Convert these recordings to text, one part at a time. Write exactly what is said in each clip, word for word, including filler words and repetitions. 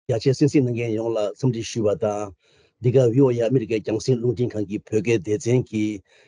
རྒྱ་ཆེའི་གསན་གཟིགས་གནང་མཁན་ཡོངས་ལ་འཚམས་འདྲི་ཞུས་པ་དང་། འདི་ག་བྷི་ཨོ་ཨེ་ཨ་མི་རི་ཀའི་རྒྱང་སྲིང་རླུང་འཕྲིན་ཁང་གི་བོད་སྐད་སྡེ་ཚན་གྱི་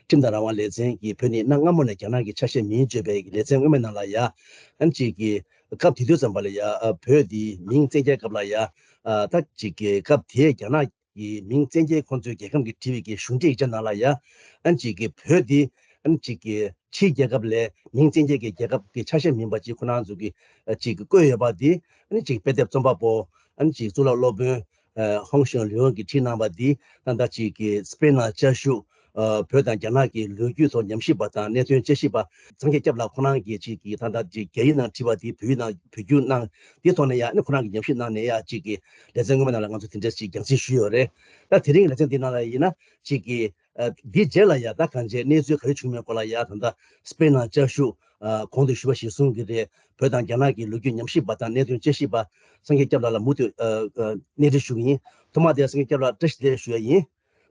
ཁྲིམས་དང་རང་དབང་ལེ་ཚན་གྱིས་བོད་ནི་གནའ་སྔ་མོ་ནས་རྒྱ་ནག་གི་ཆ་ཤས་མིན་བརྗོད་པའི་ལེ་ཚན་སྔོན་མའི་ནང་ལ་ཡ། ཨ་ནི་ཅིག་གི་སྐབས་དེ་དུས་ཙམ་པ་ལ་ཡ། ཨ། བོད་འདི་མིང་བཙན་རྒྱལ་སྐབས་ལ་ཡ། ཨ། ད་ཅིག་གི་སྐབས་དེའི་རྒྱ་ནག་གི་མིང་བཙན་རྒྱལ་ཁོང་ཚོའི་རྒྱལ་ཁམས་ཀྱི་བྲིས་པའི་གི་གཞུང་འབྲེལ་ཡིག་ཆ་ནང་ལ་ཡ། ཨ་ནི་ཅིག་གི་བོད་འདི། ཨ་ནི་ཅིག་གི་ཕྱིའི་རྒྱལ་ཁབ་ལས་མིང་བཙན་རྒྱལ་གྱི་རྒྱལ་ཁབ་ཀྱི་ཆ་ཤས་མིན་པ་ཅིག་ཁོ་རང་ཚོ་གི། ཨ། ཅིག་གི་བཀོད་ཡོད་པ་འདི། ཨ་ནི་ཅིག་དཔེ་དེབ་རྩོམ་པ་པོ། ཨ་ནི་ཅིག་གཙུག་ལག་སློབ་དཔོན། ཨ། ཧོང་ཞང་ལིའུ་གིས་བྲིས་གནང་བ་འདི། ད་ལྟ་ཅིག་གི་སྤེན་ནང་བཅའ་བཞུགས། ཨ། བོད་དང་རྒྱ་ནག་གི་ལོ་རྒྱུས་ཐོག་ཉམས་ཞིབ་པ་དང་གནད་དོན་དཔྱད་ཞིབ་པ། སངས་རྒྱས་སྐྱབས་ལགས་ཁོ་རང་གིས་ཅིག་གི་ད་ལྟ་ཅིག་རྒྱ་ཡིག་ནང་བྲིས་པ་འདི་བོད་ཡིག་ནང་བོད་བསྒྱུར་གནང་། འདི་ཐོག་ནས་ཡ། ཨ་ནི་ཁོ་རང་གིས་ཉམས་ཞིབ་གནང་ནས་ཡ། ཅིག་གི་ལེ་ཚན་སྔོན་མ་ནང་ལ་ང་ཚོ་དེ་འདྲ་ཅིག་རྒྱང་སྲིང་ཞུས་ཡོད་རེད། ད་དེ་རིང་གི་ལེ་ཚན་འདི་ནང་ལ་ཡིན་ན། ཅིག་གི། ཨ། འདི་རྗེས་ལ་ཡ། ད་གང་བྱས་གནས་ཚུལ་ག་རེ་བྱུང་མེད་སྐོར་ལ་ཡ། ད་ལྟ་སྤེན་ནང་བཅའ་བཞུགས། ཨ། གོང་དུ་ཞུས་པ་གཞིར་བཟུང་གིས་རེད། བོད་དང་རྒྱ་ནག་གི་ལོ་རྒྱུས་ཉམས་ཞིབ་པ་དང་གནད་དོན་དཔྱད་ཞིབ་པ་སངས་རྒྱས་སྐྱབས་ལགས་ལ་མུ་མཐུད། ཨ། ཨ། གནས་འདྲི་ཞུ་གི་ཡིན། ཐོག་མ་དེ་སངས་རྒྱས་སྐྱབས་ལགས་བཀྲ་ཤིས་བདེ་ལེགས་ཞུ་ཡ་ཡིན།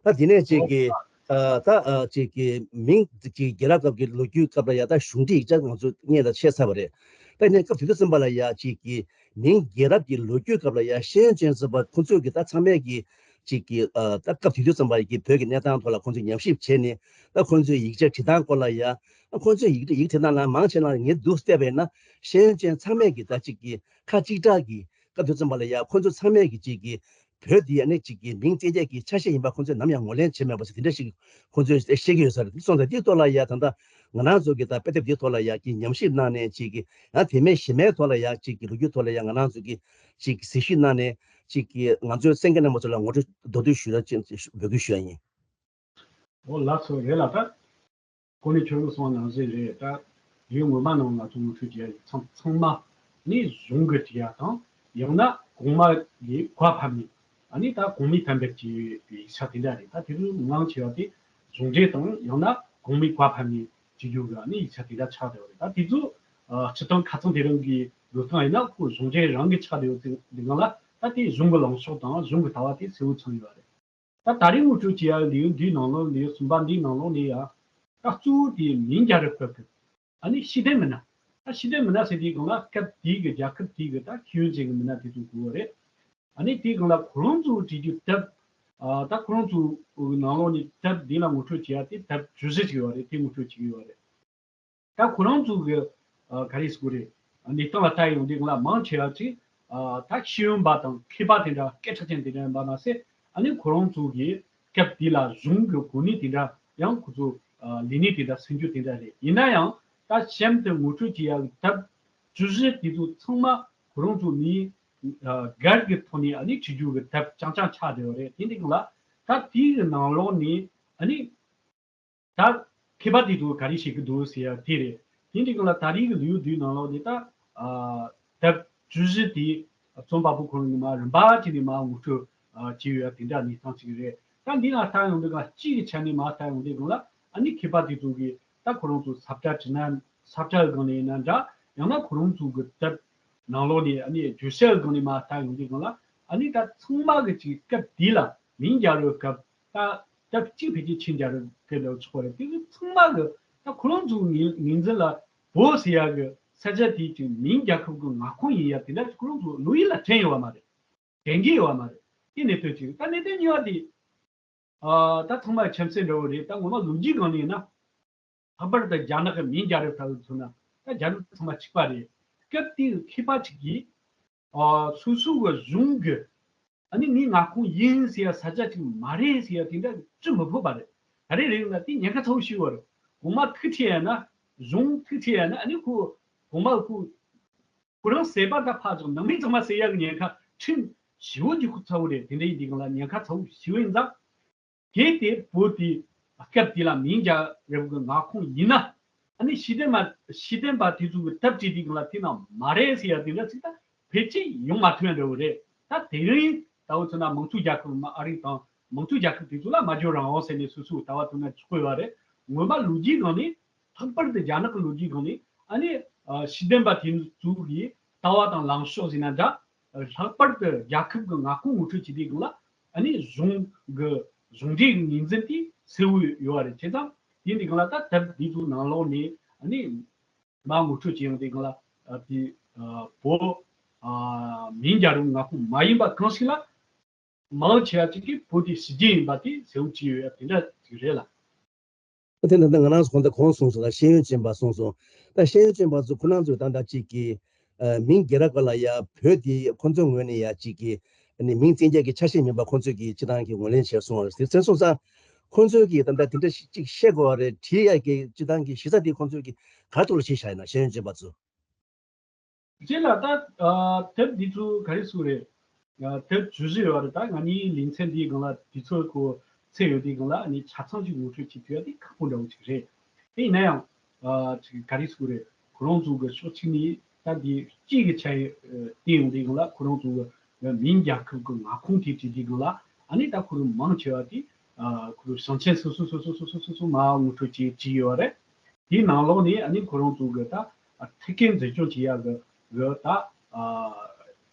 ད་དེ་ནས་ཅིག་གི། ཨ། ད། ཨ། ཅིག་གི་མིང་ཅིག་རྒྱལ་རབས་སྐབས་ཀྱི་ལོ་རྒྱུས་སྐབས་ལ་ཡ། ད་གཞུང་འབྲེལ་ཡིག་ཆ་ང་ཚོ་སྔོན་ལ་བཤད་ཚར་བ་རེད། ད་ནས་སྐབས་དེ་དུས་ཙམ་པ་ལ་ཡ། ཅིག་གི་མིང་རྒྱལ་རབས་ཀྱི་ལོ་རྒྱུས་སྐབས་ལ་ཡ། ཤེས་ཡོན་ཅན་ཚོ་པ་ཁོང་ཚོས་ཀྱི་ད་ཚང་མས་ཀྱི་ཅིག་གི། ཨ། ད་སྐབས་དེ་དུས་ཙམ་པ་ཡི་གི་བོད་ཀྱི་གནས་སྟངས་ཐོག་ལ་ཁོང་ཚོས་ཉམས་ཞིབ་བྱས་ནས། ད་ཁོང་ཚོས་ཡིག་ཆ་བྲིས་སྟངས་སྐོར་ལ་ཡ། ད་ཁོང་ཚོས་ཡིག་ཡིག་བྲིས་སྟངས་ལ་མང་ཆེ་ན་ངས་འདུག་བལྟས་པས་ན། ཤེས་ཡོན་ཅན་ཚང་མས་ཀྱི་ད་ཅིག་གི་ཁ་གཅིག་གྲགས་ཀྱི། སྐབས་དེ་ཙམ་པ་ལ་ཡ། ཁོང་ཚོ་ཚང་མས་ཀྱི་ཅིག་གི་བོད་འདི་ཨ་ནི་ཅིག་གི་མིང་བཙན་རྒྱལ་གྱི་ཆ་ཤས་ཡིན་པ་ཁོང་ཚོས་ནམ་ཡང་ངོས་ལེན་བྱས་མེད་པ་ཟེར། དེ་འདྲ་ཞིག་ཁོང་ཚོས་བཤད་ཀྱི་ཡོད་ས་རེད། དེ་སོང་ཙང་དེའི་ཐོག་ལ་ཡ། ད་ལྟ་ང་རང་ཚོ་གི་ད་དཔེ་དེབ་འདིའི་ཐོག་ལ་ཡ་གི་ཉམས་ཞིབ་གནང་ནས། ཅིག་གི་ཡང་དེ་མིན་གཞན་མའི་ཐོག་ལ་ཡ། ཅིག་གི་ལོ་རྒྱུས་ཐོག་ལ་ཡ་ང་རང་ཚོ་གི་ཅིག་གི་གཟིགས་ཞིབ་གནང་ནས། ཅིག་གི་ང་ཚོའི་གསན་མཁན་རྣམ་པ་ཚོ་ལ་ངོ་སྤྲོད་མདོར་བསྡུས་ཞུ་རོགས་ཅེས་འབོད་སྐུལ་ཞུ་ཡ་ཡིན། འོ། ལགས་སོ། རེད་ལ། ད་གོང་ནས་ཁྱོད་རང་གསུངས་པ་ནང་བཞིན་རེད། ད་ཡུལ་སྔོན་མ་ནང་ང་ཚོ་ངོ་སྤྲོད་བྱེད་ཡ་ཚང་ཚང་མ་ནི་གཞུང་གི་བྲིས་ཡ་དང་། ཡང་ན་གོང་མ་གི་བཀའ་ཕབ་ནས། ཨ་ནི་ད་གོང་མའི་གཏན་འབེབས་ཀྱི་ཡིག་ཆ་དེ་འདྲ་རེད། ད་དེ་ཚོ་མང་ཆེ་བ་དེ་གཞུང་འབྲེལ་དང་། ཡང་ན་གོང་མའི་བཀའ་ཕབ་ནས་བྲིས་རྒྱུ་གི་ཨ་ནི་ཡིག་ཆ་དེ་འདྲ་ཆགས་བསྡད་པ་རེད། ད་དེ་ཚོ་ཨ་སྤྱིར་བཏང་ཁ་ཚང་དེ་རིང་གི་ལུགས་སྟངས་ཡིན་ན། ཁོ་གཞུང་འབྲེལ་རང་གི་ཆགས་བསྡད་ཡོད་དུས་སྒང་ལ། ད་དེ་གཞུང་གི་ལངས་ཕྱོགས་དང་གཞུང་གི་ལྟ་བ་དེ་གསལ་བོ་མཚོན་ཡོད་རེད། ད་ད་རེས་ངོ་སྤྲོད་བྱེད་ཡ་ལེའུ་འདིའི་ནང་ལོགས། ལེའུ་གསུམ་པ་འདིའི་ནང་ལོགས་ནས་ཡ། ད་གཙོ་བོ་དེ་མིང་རྒྱལ་རབས་སྐབས་ཀྱི་ཨ་ནི་ཤེས་ལྡན་མི་སྣ། ད་ཤེས་ལྡན་མི་སྣ་ཟེར་དུས་སྒང་ལ་སྐབས་དེའི་གི་རྒྱལ་ཁབ་དེའི་གི་ད་ཤེས་ཡོན་ཅན་གྱི་མི་སྣ་དེ་ཚོ་གོ་བ་རེད། ཨ་ནི་དེའི་སྒང་ལ་ཁོ་རང་ཚོ་བྲིས་རྒྱུ་དེབ། ཨ། ད་ཁོ་རང་ཚོ་ནང་ལོགས་ནས་དེབ་འདི་ལ་ངོ་སྤྲོད་བྱེད་ཡ་དེ་དེབ་བཅུ་བཞི་ཅིག་ཡོད་རེད། དེ་ངོ་སྤྲོད་བྱེད་ཀྱི་ཡོད་རེད། ད་ཁོ་རང་ཚོ་གི་ཨ་ག་རེ་ཟེར་དགོས་རེད། གནས་སྟངས་ལ་ལྟ་ཡོང་དུས་སྒང་ལ་མང་ཆེ་བ་ཅིག་ཨ་ད་ཤེས་ཡོན་པ་དང་མཁས་པ་དེ་འདྲ་སྐད་གྲགས་ཅན་དེ་འདྲ་ཡིན་པ་མ་ཟད། ཨ་ནི་ཁོ་རང་ཚོ་གི་སྐབས་དེ་ལ་གཞུང་གི་གོ་གནས་དེ་འདྲ། ཡང་ཁོ་ཚོ་ཨ་ལས་གནས་དེ་འདྲ་སེང་རྒྱུ་དེ་འདྲ་རེད། ཡིན་ན་ཡང་ད་གཤམ་དུ་ངོ་སྤྲོད་བྱེད་ཡག་གི་དེབ་བཅུ་བཞི་དེ་ཚོ་ཚང་མ་ཁོ་རང་ཚོ་མིའི་ཨ་སྒེར་གྱི་ཐོག་ནས་ཨ་ནི་བྲིས་རྒྱུ་གི་དེབ་རྐྱང་རྐྱང་ཆགས་བསྡད་ཡོད་རེད། དེ་འདྲའི་སྒང་ལ་ད་དེའི་ནང་ལོགས་ནས་ཨ་ནི། ད་མཁས་པ་དེ་ཚོ་ག་རེ་བཤད་ཀྱི་འདུག་ཟེར་ཡ་དེ་རེད། དེ་འདྲའི་སྒང་ལ་ད་རེས་ཀྱི་ལེའུ་བདུན་ནང་ལོགས་ནས་ད་ཨ་དེབ་བཅུ་བཞི་དེ་རྩོམ་པ་པོ་ཁོ་རང་གིས་མར་རིམ་པ་བྱས་ནས་མར་ངོ་སྤྲོད་ཨ་བྱས་ཡོད་ཡ་དེ་འདྲ་གནས་སྟངས་ཅིག་རེད། ད་འདི་ལ་ལྟ་ཡོང་དུས་སྒང་སྤྱི་གི་ཆ་ནས་མར་ལྟ་ཡོང་དུས་སྒང་ལ། ཨ་ནི་མཁས་པ་དེ་ཚོ་གིས་ད་ཁོ་རང་ཚོ་ས་བཅད་བྲིས་ན། ས་བཅད་གི་སྒང་ནས་ཡིན་ན་འདྲ། ཡང་ན་ཁོ་རང་ཚོ་གི་དེབ་ནང་ལོགས་ནས་ཨ་ནི་བརྗོད་བྱ་གི་སྒང་ནས་མར་ལྟ་ཡོང་དུས་སྒང་ལ། ཨ་ནི་ད་ཚང་མ་གི་ཅིག་སྐབས་དེ་ལ་མིང་རྒྱལ་རབས་སྐབས། ད་སྐབས་གཅིག་ཕལ་ཆེར་ཆིང་རྒྱལ་རབས་སྐབས་ལ་ཆོག་རེད། དེ་ཚོ་ཚང་མ་གི་ད་ཁོ་རང་ཚོ་ངོས་ངོས་འཛིན་ལ་བོད་ཟེར་ཡ་གི་ས་ཆ་དེའི་ཅིག་མིང་རྒྱལ་ཁབ་གི་མངའ་ཁོངས་ཡིན་ཡ་དེ་འདྲ་ཁོ་རང་ཚོ་བློ་ཡུལ་ལ་དྲན་ཡོད་པ་མ་རེད། དྲན་གྱི་ཡོད་པ་མ་རེད། དེ་གནད་དོན་གཅིག་རེད། ད་གནད་དོན་གཉིས་པ་དེ། ཨ་ད་ཚང་མ་ཁྱིམ་མཚེས་འདྲ་བོ་རེད། ད་ངོ་མ་ལོ་རྒྱུས་སྒང་ནས་ཡིན་ན། ལྷག་པར་དུ་རྒྱ་ནག་གི་མིང་རྒྱལ་རབས་ལྟ་བུ་མཚོན་ན། ད་རྒྱལ་རབས་ཚང་མ་གཅིག་པ་རེད། སྐབས་དེའི་མཁས་པ་ཅིག་གིས་ཨ་སོ་སོ་གི་གཞུང་གི་ཨ་ནི་ངའི་མངའ་ཁོངས་ཡིན་ཟེར་ཡ་ས་ཆ་ཅིག་མ་རེད་ཟེར་ཡ་དེ་འདྲ་བརྗོད་མི་ཕོད་པ་རེད། ག་རེ་རེད་ན་དེ་ཉེན་ཁ་ཚ་བོ་ཞིག་ཡོད་རེད། གོང་མ་ཐུག་ཁྲིད་ཡ་ན། གཞུང་ཐུག་ཁྲིད་ཡ་ན། ཨ་ནི་ཁོ་གོང་མ་ཁོ་ཁོ་རང་ཟེར་བ་ད་ཕར་ཚུར་ནང་མི་ཚང་མ་ཟེར་ཡག་གི་ཉེན་ཁ་ཁྲིམས་ཞེ་བོ་ཅིག་ཁོ་ཚ་བོ་རེད། དེ་འདྲ་ཡིན་དུས་སྒང་ལ་ཉེན་ཁ་ཚ་བོ་ཞེ་བོ་ཡིན་ཙང་། གལ་ཏེ་བོད་དེ་སྐབས་དེ་ལ་མིང་རྒྱལ་རབས་ཀྱི་མངའ་ཁོངས་ཡིན་ན། ཨ་ནི་ཤེས་ལྡན་མ་ཤེས་ལྡན་པ་དེ་ཚོ་གི་དེབ་བྲིས་དུས་སྒང་ལ་དེ་རྣམས་མ་རེད་ཟེར་ཡ་དེ་འདྲ་ཅིག་ད་ཕལ་ཆེར་ཡོང་མ་ཐུབ་ཡ་འདྲ་བོ་རེད། ད་དེ་རིང་ལྟ་བུ་མཚོན་ན་མང་གཙོའི་རྒྱལ་ཁབ་མ་ཨ་རི་དང་མང་གཙོའི་རྒྱལ་ཁབ་དེ་ཚོ་ལ་སྨྲ་བརྗོད་རང་དབང་ཟེར་ནས་སོ་སོའི་ལྟ་བ་བཏོན་ན་ཆོག་གི་ཡོད་རེད། ངོ་མ་ལོ་རྒྱུས་སྒང་ནས། ལྷག་པར་དུ་རྒྱ་ནག་གི་ལོ་རྒྱུས་སྒང་ནས། ཨ་ནི་ཨ་ཤེས་ལྡན་པ་དེ་ཚོ་གི་ལྟ་བ་དང་ལངས་ཕྱོགས་ཟེར་ན་འདྲ། ལྷག་པར་དུ་རྒྱལ་ཁབ་ཀྱི་མངའ་ཁོངས་ངོ་སྤྲོད་བྱེད་དུས་སྒང་ལ། ཨ་ནི་གཞུང་གི་གཞུང་འབྲེལ་གྱི་ངོས་འཛིན་དེ་གསལ་བོ་ཡོད་པ་རེད། བྱས་ཙང་དེ་འདི་སྒང་ལ་ད་དེབ་འདི་ཚོའི་ནང་ལོགས་ནས་ཨ་ནི་མར་ངོ་སྤྲོད་བྱེད་ཡོང་དུས་སྒང་ལ། ཨ་དེ་ཨ་བོད་ ཨ་མིང་རྒྱལ་རབས་མངའ་ཁོངས་མ་ཡིན་པ་གང་ཞིག་ལ་མང་ཆེ་བ་ཅིག་གིས་བོད་དེ་ཕྱི་རྒྱལ་ཡིན་པ་དེ་གསལ་བོ་བྱས་ཡོད་ཡ་དེ་འདྲ་ཅིག་རེད་ལ། དེ་ནི་ད་ང་རང་ཚོ་གོང་དུ་གོང་གསུངས་སོང་ལ། ཤེས་ཡོན་ཅན་པ་གསུངས་སོང་། ད་ཤེས་ཡོན་ཅན་པ་ཚོ་ཁོ་རང་ཚོས་ད་ལྟ་ཅིག་གི་ཨ་མིང་རྒྱལ་རབས་སྐོར་ལ་ཡ་བོད་དེ་ཁོ་ཚོའི་ངོས་ནས་ཡ་ཅིག་གི་ཨ་ནི་མིང་བཙན་རྒྱལ་གྱི་ཆ་ཤས་མིན་པ་ཁོ་ཚོས་ཀྱི་སྤྱི་བཏང་གི་ངོས་ལེན་བྱས་སོང་བ་རེད། དེ་ཚོ་སོང་ཙང་ཁོ་ཚོས་ཀྱི་ད་ལྟ་དེ་འདྲ་ཞིག་ཅིག་བཤད་དགོས་པ་རེད། བྲིས་ཡ་གི་སྤྱི་བཏང་གི་གཞི་རྩ་དེ་ཁོ་ཚོས་ཀྱི་ག་ཐོག་ལ་བྱས་བཞག་ཡིན་ན། ཤེས་ཡོན་ཅན་པ་ཚོ། རྗེས་ལ་ད་ཨ་དེབ་འདི་ཚོ་ག་རེ་ཟེར་རེད། ཨ་དེབ་བཅུ་བཞི་ཡོད་རེད། ད་ང་གཉིས་ལེ་ཚན་འདིའི་སྒང་ལ་དུས་ཚོད་ཁོ་ཚད་ཡོད་དུས་སྒང་ལ་ཨ་ནི་ཆ་ཚང་ཅིག་ངོ་སྤྲོད་བྱེད་ཐུབ་ཡ་དེ་ཁག་པོ་འདྲ་བོ་ཅིག་རེད། དེ་ཡིན་ན་ཡང་ཨ་ཅིག་ག་རེ་ཟེར་རེད། ཁོ་རང་ཚོ་གི་ཕྱོགས་གཅིག་ནས་ད་འདི་སྤྱི་གི་ཆ་ཡི་ཨ་བལྟས་ཡོང་དུས་སྒང་ལ་ཁོ་རང་ཚོ་གི་མིང་རྒྱལ་ཁབ་ཀྱི་མངའ་ཁོངས་དེ་བྲིས་དུས་སྒང་ལ་ཨ་ནི་ད་ཁོ་རང་མང་ཆེ་བ་དེ་ཨ་ཁོ་རང་ཞིང་ཆེན་སོ་སོ་སོ་སོ་སོ་སོ་སོ་མར་ངོ་སྤྲོད་བྱས་བྲིས་ཡོད་རེད། དེའི་ནང་ལོགས་ནས་ཨ་ནི་ཁོ་རང་ཚོ་གི་ད་ཨ་ཐད་ཀའི་འཛིན་སྐྱོང་བྱེད་ཡག་གི་གི་ད་ཨ་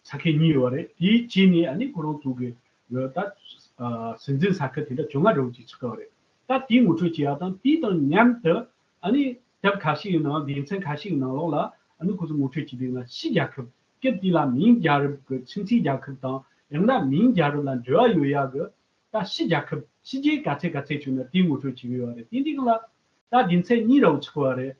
ས་ཁུལ་གཉིས་ཡོད་རེད། དེའི་རྗེས་ནས་ཨ་ནི་ཁོ་རང་ཚོ་གི་གི་ད་ཨ་སྲིད་འཛིན་ས་ཁུལ་དེ་འདྲ་བཅོ་ལྔ་འདྲ་བོ་ཅིག་ཆགས་ཀྱི་ཡོད་རེད། ད་དེའི་ངོ་སྤྲོད་བྱེད་ཡག་དང་དེའི་དང་མཉམ་དུ་ཨ་ནི་དེབ་ཁ་ཤས་ཀྱི་ནང་སྡེ་ཚན་ཁ་ཤས་ཀྱི་ནང་ལོགས་ལ་ཨ་ནི་ཁོ་ཚོ་ངོ་སྤྲོད་བྱེད་དུས་ན་ཕྱི་རྒྱལ་ཁབ་སྐབས་དེ་ལ་མིང་རྒྱལ་རབས་ཀྱི་ཁྱིམ་མཚེས་རྒྱལ་ཁབ་དང་ཡང་ན་མིང་རྒྱལ་རབས་ལ་འབྲེལ་བ་ཡོད་ཡག་གི་ད་ཕྱི་རྒྱལ་ཁབ་ཕྱི་རྒྱལ་ག་ཚད་ག་ཚད་བྱུང་ན་དེའི་ངོ་སྤྲོད་བྱེད་ཀྱི་ཡོད་རེད། དེ་འདི་ག་ལ་ད་སྡེ་ཚན་གཉིས་ར་བོ་ཆགས་པ་རེད།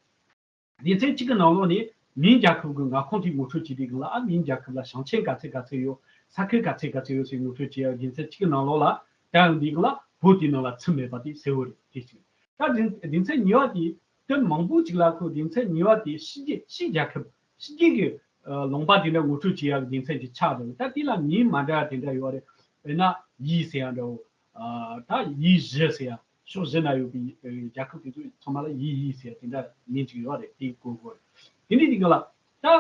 སྡེ་ཚན་གཅིག་གི་ནང་ལོགས་ནས་མིང་རྒྱལ་ཁབ་ཀྱི་མངའ་ཁོངས་དེ་ངོ་སྤྲོད་བྱེད་དུས་ག་ལ་ཨ་མིང་རྒྱལ་ཁབ་ལ་ཞིང་ཆེན་ག་ཚད་ག་ཚད་ཡོད། ས་ཁུལ་ག་ཚད་ག་ཚད་ཡོད་ཟེར་ངོ་སྤྲོད་བྱེད་ཡ་སྡེ་ཚན་གཅིག་གི་ནང་ལོགས་ལ་ད་ཡང་འདི་ག་ལ་བོད་དེ་ནང་ལ་ཚུད་མེད་པ་དེ་གསལ་བོ་རེད། དེ་གཅིག་ད་སྡེ་ཚན་གཉིས་པ་དེ་དེ་མང་པོ་ཅིག་ལ་ཁོ་སྡེ་ཚན་གཉིས་པ་དེ་ཕྱི་རྒྱལ་ཕྱི་རྒྱལ་ཁབ་ཕྱི་རྒྱལ་གྱི་ཨ་ལུང་པ་དེ་འདྲ་ངོ་སྤྲོད་བྱེད་ཡག་སྡེ་ཚན་ཅིག་ཆགས་འདུག་ད་དེ་ལ་མིང་མ་འདྲ་བ་དེ་འདྲ་ཡོད་རེད། དཔེར་ན་ཡི་ཟེར་ཡག་འདྲ་བོ། ཨ་ད་ཡི་བཞི་ཟེར་ཡག་ཕྱོགས་བཞི་ན་ཡོད་པའི་ཨ་རྒྱལ་ཁབ་དེ་ཚོ་ཚང་མ་ལ་ཡི་ཡི་ཟེར་ཡག་དེ་འདྲ་མིང་ཅིག་ཡོད་རེད། དེ་གོ་དགོས་རེད། དེ་འདྲ་དེ་ག་ལ་ད་ཨ་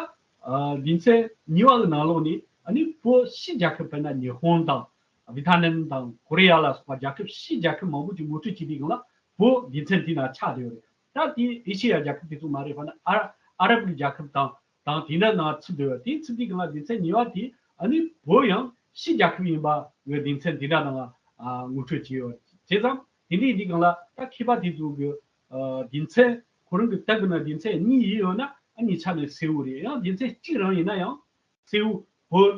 སྡེ་ཚན་གཉིས་པ་གི་ནང་ལོགས་ནས་ཨ་ནི་བོད་ཕྱི་རྒྱལ་ཁབ་དཔེར་ན་ཉི་ཧོང་དང་ཝི་ཐ་ནམ་དང་ཀོ་རི་ཡ་ལ་སོགས་པ་རྒྱལ་ཁབ་ཕྱི་རྒྱལ་ཁབ་མང་པོ་ཅིག་ངོ་སྤྲོད་བྱེད་དུས་སྒང་ལ་བོད་སྡེ་ཚན་དེ་ན་ཆགས་བསྡད་ཡོད་རེད། ད་དེ་ཨེ་ཤེ་ཡ་རྒྱལ་ཁབ་དེ་ཚོ་མ་རེད། དཔེར་ན་ཨ་ཨ་རབ་ཀྱི་རྒྱལ་ཁབ་དང་དང་དེ་འདྲ་ནང་ཚུད་བསྡད་ཡོད། དེ་ཚུད་དུས་སྒང་ལ་སྡེ་ཚན་གཉིས་པ་དེ་ཨ་ནི་བོད་ཡང་ཕྱི་རྒྱལ་ཁབ་ཡིན་པ་གི་སྡེ་ཚན་དེ་འདྲ་ནང་ཨ་ངོ་སྤྲོད་བྱས་ཡོད། བྱས་ཙང་དེ་འདྲ་ཡིན་དུས་སྒང་ལ་ད་མཁས་པ་དེ་ཚོ་གི་ཨ་སྡེ་ཚན་ཁོ་རང་གི་སྟབས་ཀྱི་ནང་སྡེ་ཚན་གཉིས་ཡིན་ཡོད་ན་ཨ་ནི་ཆ་ནས་གསལ་བོ་རེད། ཡང་སྡེ་ཚན་གཅིག་རང་ཡིན་ན་ཡང་གསལ་བོ་བོད་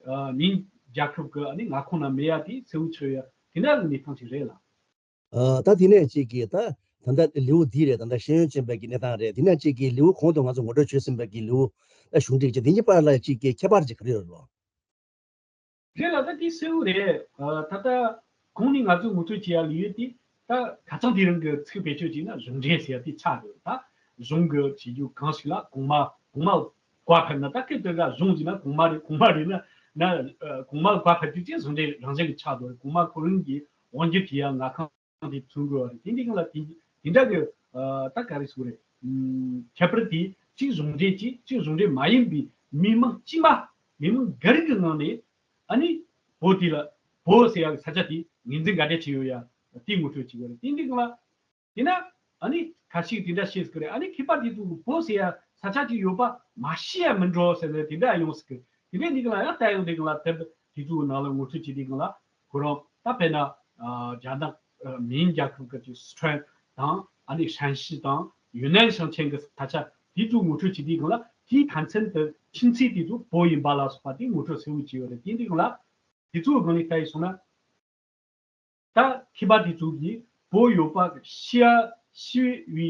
ཨ་མིང་རྒྱལ་ཁབ་ཀྱི་ཨ་ནི་མངའ་ཁོངས་ན་མེད་ཡ་དེ་གསལ་བོ་ཆགས་ཡ་དེ་འདྲ་གི་གནས་སྟངས་ཅིག་རེད་ལ། ཨ་ད་དེ་ནས་ཅིག་གིས་ད་ད་ལྟ་ལེའུ་འདི་རེད། ད་ལྟ་ཤེས་ཡོན་ཅན་པའི་གི་གནས་སྟངས་རེད། དེ་ནས་ཅིག་གིས་ལེའུ་གོང་དུ་ང་ཚོ་ངོ་སྤྲོད་བྱས་ཟིན་པའི་གི་ལེའུ་ད་གཞུང་འབྲེལ་ཅིག་འདི་གཉིས་བར་ལ་ཅིག་གི་ཁྱད་པར་ཅིག་ག་རེ་ཡོད་རེད། རེད་ལ་ད་དེ་གསལ་བོ་རེད། ཨ་ད་ལྟ་གོང་ནས་ང་ཚོས་ངོ་སྤྲོད་བྱེད་ཡ་ལེའུ་དེ་ད་ཁ་སང་དེ་རིང་གི་ཚིག་བེད་སྤྱོད་བྱས་ན་གཞུང་འབྲེལ་ཟེར་ཡ་དེ་ཆགས་འདུག་ད་གཞུང་གི་བྱེད་རྒྱུ་གང་ཞིག་ལ་གོང་མ་གོང་མ་གོ་བ་ཕེབས་ན། ད་སྐད་དེ་ག་གཞུང་ཟེར་ན་གོང་མ་རེད། གོང་མ་རེད་ན་ན་ཨ་གོང་མ་གོ་བ་ཕེབས་རྒྱུ་ཅན་གཞུང་འབྲེལ་རང་བཞིན་གྱི་ཆགས་འདུག་གོང་མ་ཁོ་རང་གི་དབང་སྒྱུར་བྱེད་ཡ་མངའ་ཁོངས་དེ་མཚོན་དགོས་པ་རེད། དེ་འདི་གང་ལ་དེ་དེ་འདྲ་གི་ཨ་ད་ག་རེ་ཟེར་དགོས་རེད། ཨམ་ཁྱད་པར་དེ་གཅིག་གཞུང་འབྲེལ་གྱི་གཅིག་གཞུང་འབྲེལ་མ་ཡིན་པའི་མི་མང་དཀྱུས་མ་མི་མང་ག་རེ་གི་ངང་ནས་ཨ་ནི་བོད་དེ་ལ་བོད་ཟེར་ཡག་གི་ས་ཆ་དེ་ངོས་འཛིན་ག་འདྲ་བྱས་ཡོད་ཡ་དེ་ངོ་སྤྲོད་བྱེད་དགོས་རེད། དེ་འདི་གང་ལ། དེ་ན་ཨ་ནི་ཁ་ཤས་དེ་འདྲ་བཤད་ཟེར་གི་རེད། ཨ་ནི་མཁས་པ་དེ་ཚོ་གི་བོད་ཟེར་ཡ་ས་ཆ་ཅིག་ཡོད་པ་མ་ཤེས་ཡ་མི་འགྲོ་ཟེར་ནས་དེ་འདྲ་ཡོང་ཟེར་གི། དེ་འདྲ་འདི་གང་ལ་ཡང་ལྟ་ཡོང་དེ་གང་ལ་དེབ་དེ་ཚོ་གི་ནང་ལ་ངོ་སྤྲོད་བྱེད་དེ་གང་ལ་ཁོ་རང་ད་དཔེར་ན་ཨ་རྒྱ་ནག་ཨ་མིན་རྒྱལ་ཁབ་ཀྱི་སི་ཁྲོན་དང་ཨ་ནི་ཧྲན་ཤི་དང་ཡུན་ནན་ཞིང་ཆེན་གྱི་ས་ཆ་དེ་ཚོ་ངོ་སྤྲོད་བྱེད་དེ་གང་ལ་དེའི་མཐའ་མཚམས་དུ་ཁྱིམ་མཚེས་དེ་ཚོ་བོད་ཡིན་པ་ལ་སོགས་པ་དེ་ངོ་སྤྲོད་གསལ་བོ་བྱས་ཡོད་རེད། དེ་འདི་གང་ལ་དེ་ཚོ་གི་སྒང་ནས་ལྟ་ཡི་སོང་ན། ད་མཁས་པ་དེ་ཚོ་གིས་བོད་ཡོད་པ་ཤི་ཡ་ཤི་བའི་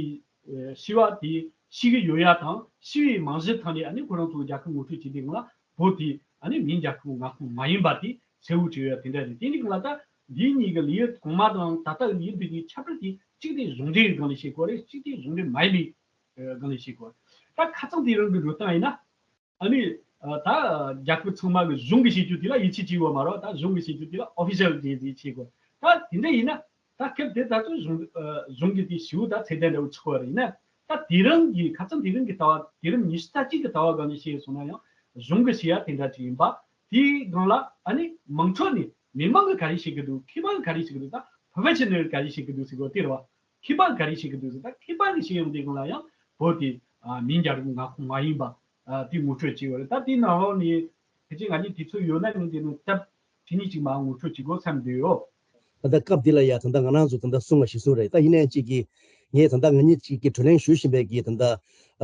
ཨ་ཤི་བ་དེ་ཤི་གི་ཡོད་ཡ་དང་ཤི་བའི་རྨང་གཞི་ཐང་ནས་ཨ་ནི་ཁོ་རང་ཚོ་རྒྱལ་ཁབ་ངོ་སྤྲོད་བྱེད་དུས་སྒང་ལ་བོད་དེ་ཨ་ནི་མིན་རྒྱལ་ཁབ་མངའ་ཁོངས་མ་ཡིན་པ་དེ་གསལ་བོ་བྱས་ཡོད་ཡ་དེ་འདྲ་རེད། དེ་འདི་སྒང་ལ་ད་འདིའི་གཉིས་ཀྱི་ལེའུ་གོང་མ་དང་ད་ལྟ་ལེའུ་འདི་གཉིས་ཁྱད་པར་དེ་གཅིག་དེ་གཞུང་འབྲེལ་གྱི་སྒང་ནས་བཤད་དགོས་རེད། གཅིག་དེ་གཞུང་འབྲེལ་མ་ཡིན་པའི་ཨ་སྒང་ནས་བཤད་དགོས་རེད། ད་ཁ་སང་དེ་རིང་གི་འགྲོ་སྟངས་ཡིན་ན། ཨ་ནི་ཨ་ད་རྒྱལ་ཁབ་ཚང་མ་གི་གཞུང་གི་བྱེད་རྒྱུ་དེ་ལ་ཡིད་ཆེས་བྱེད་དགོས་མ་རེད། ད་གཞུང་གི་བྱེད་རྒྱུ་དེ་ལ་ཨོ་ཕི་ཤལ་གྱི་ཡིད་ཆེས་དགོས། ད་དེ་འདྲ་ཡིན་ན་ད་སྐབས་དེ་ད་ཚོད་གཞུང་ཨ་གཞུང་གི་དེ་ཞེ་པོ་ད་ཚད་ལྡན་འདྲ་བོ་ཆགས་པ་རེད། ཡིན་ན་ད་དེ་རིང་གི་ཁ་སང་དེ་རིང་གི་ལྟ་བ་དེ་རིང་ཉི་ཤུ་རྩ་གཅིག་གི་ལྟ་བ་སྒང་ནས་བཤད་སོང་ན་ཡང་གཞུང་གི་བྱེད་ཡ་དེ་འདྲ་ཅིག་ཡིན་པ། དེའི་སྒང་ལ་ཨ་ནི་མང་ཚོགས་ནས་མི་མང་གིས་ག་རེ་བཤད་ཀྱི་འདུག་མཁས་པ་གིས་ག་རེ་བཤད་ཀྱི་འདུག་ད་པོ་རོ་ཕེ་ཤ་ནལ་ག་རེ་བཤད་ཀྱི་འདུག་ཟེར་དགོས་དེ་རེད་བ། མཁས་པ་ག་རེ་བཤད་ཀྱི་འདུག་ཟེར། ད་མཁས་པ་གིས་བཤད་ཡོང་དུས་སྒང་ལ་ཡང་བོད་དེ་ཨ་མིན་རྒྱལ་རབས་མངའ་ཁོངས་མ་ཡིན་པ་ཨ་དེ་ངོ་སྤྲོད་བྱས་ཡོད་རེད། ད་དེའི་ནང་ལོགས་ནས་ཕལ་ཆེར་ང་གཉིས་དུས་ཚོད་ཡོད་ན་ནི་དེ་ནི་སྟབས་དེ་གཉིས་ཅིག་མར་ངོ་སྤྲོད་བྱེད་དགོས་བསམ་བསྡད་ཡོད། ད་ལྟ་སྐབས་འདི་ལ་ཡ་ད་ལྟ་ང་རང་ཚོ་ད་ལྟ་གསུང་བ་གཞི་བཟུང་རེད། ད་ཡིན་ནའི་གཅིག་གིས་ ངས་ད་ལྟ་ང་གཉིས་གཅིག་གི་བགྲོ་གླེང་ཞུ་བཞིན་པའི་གི་ད་ལྟ་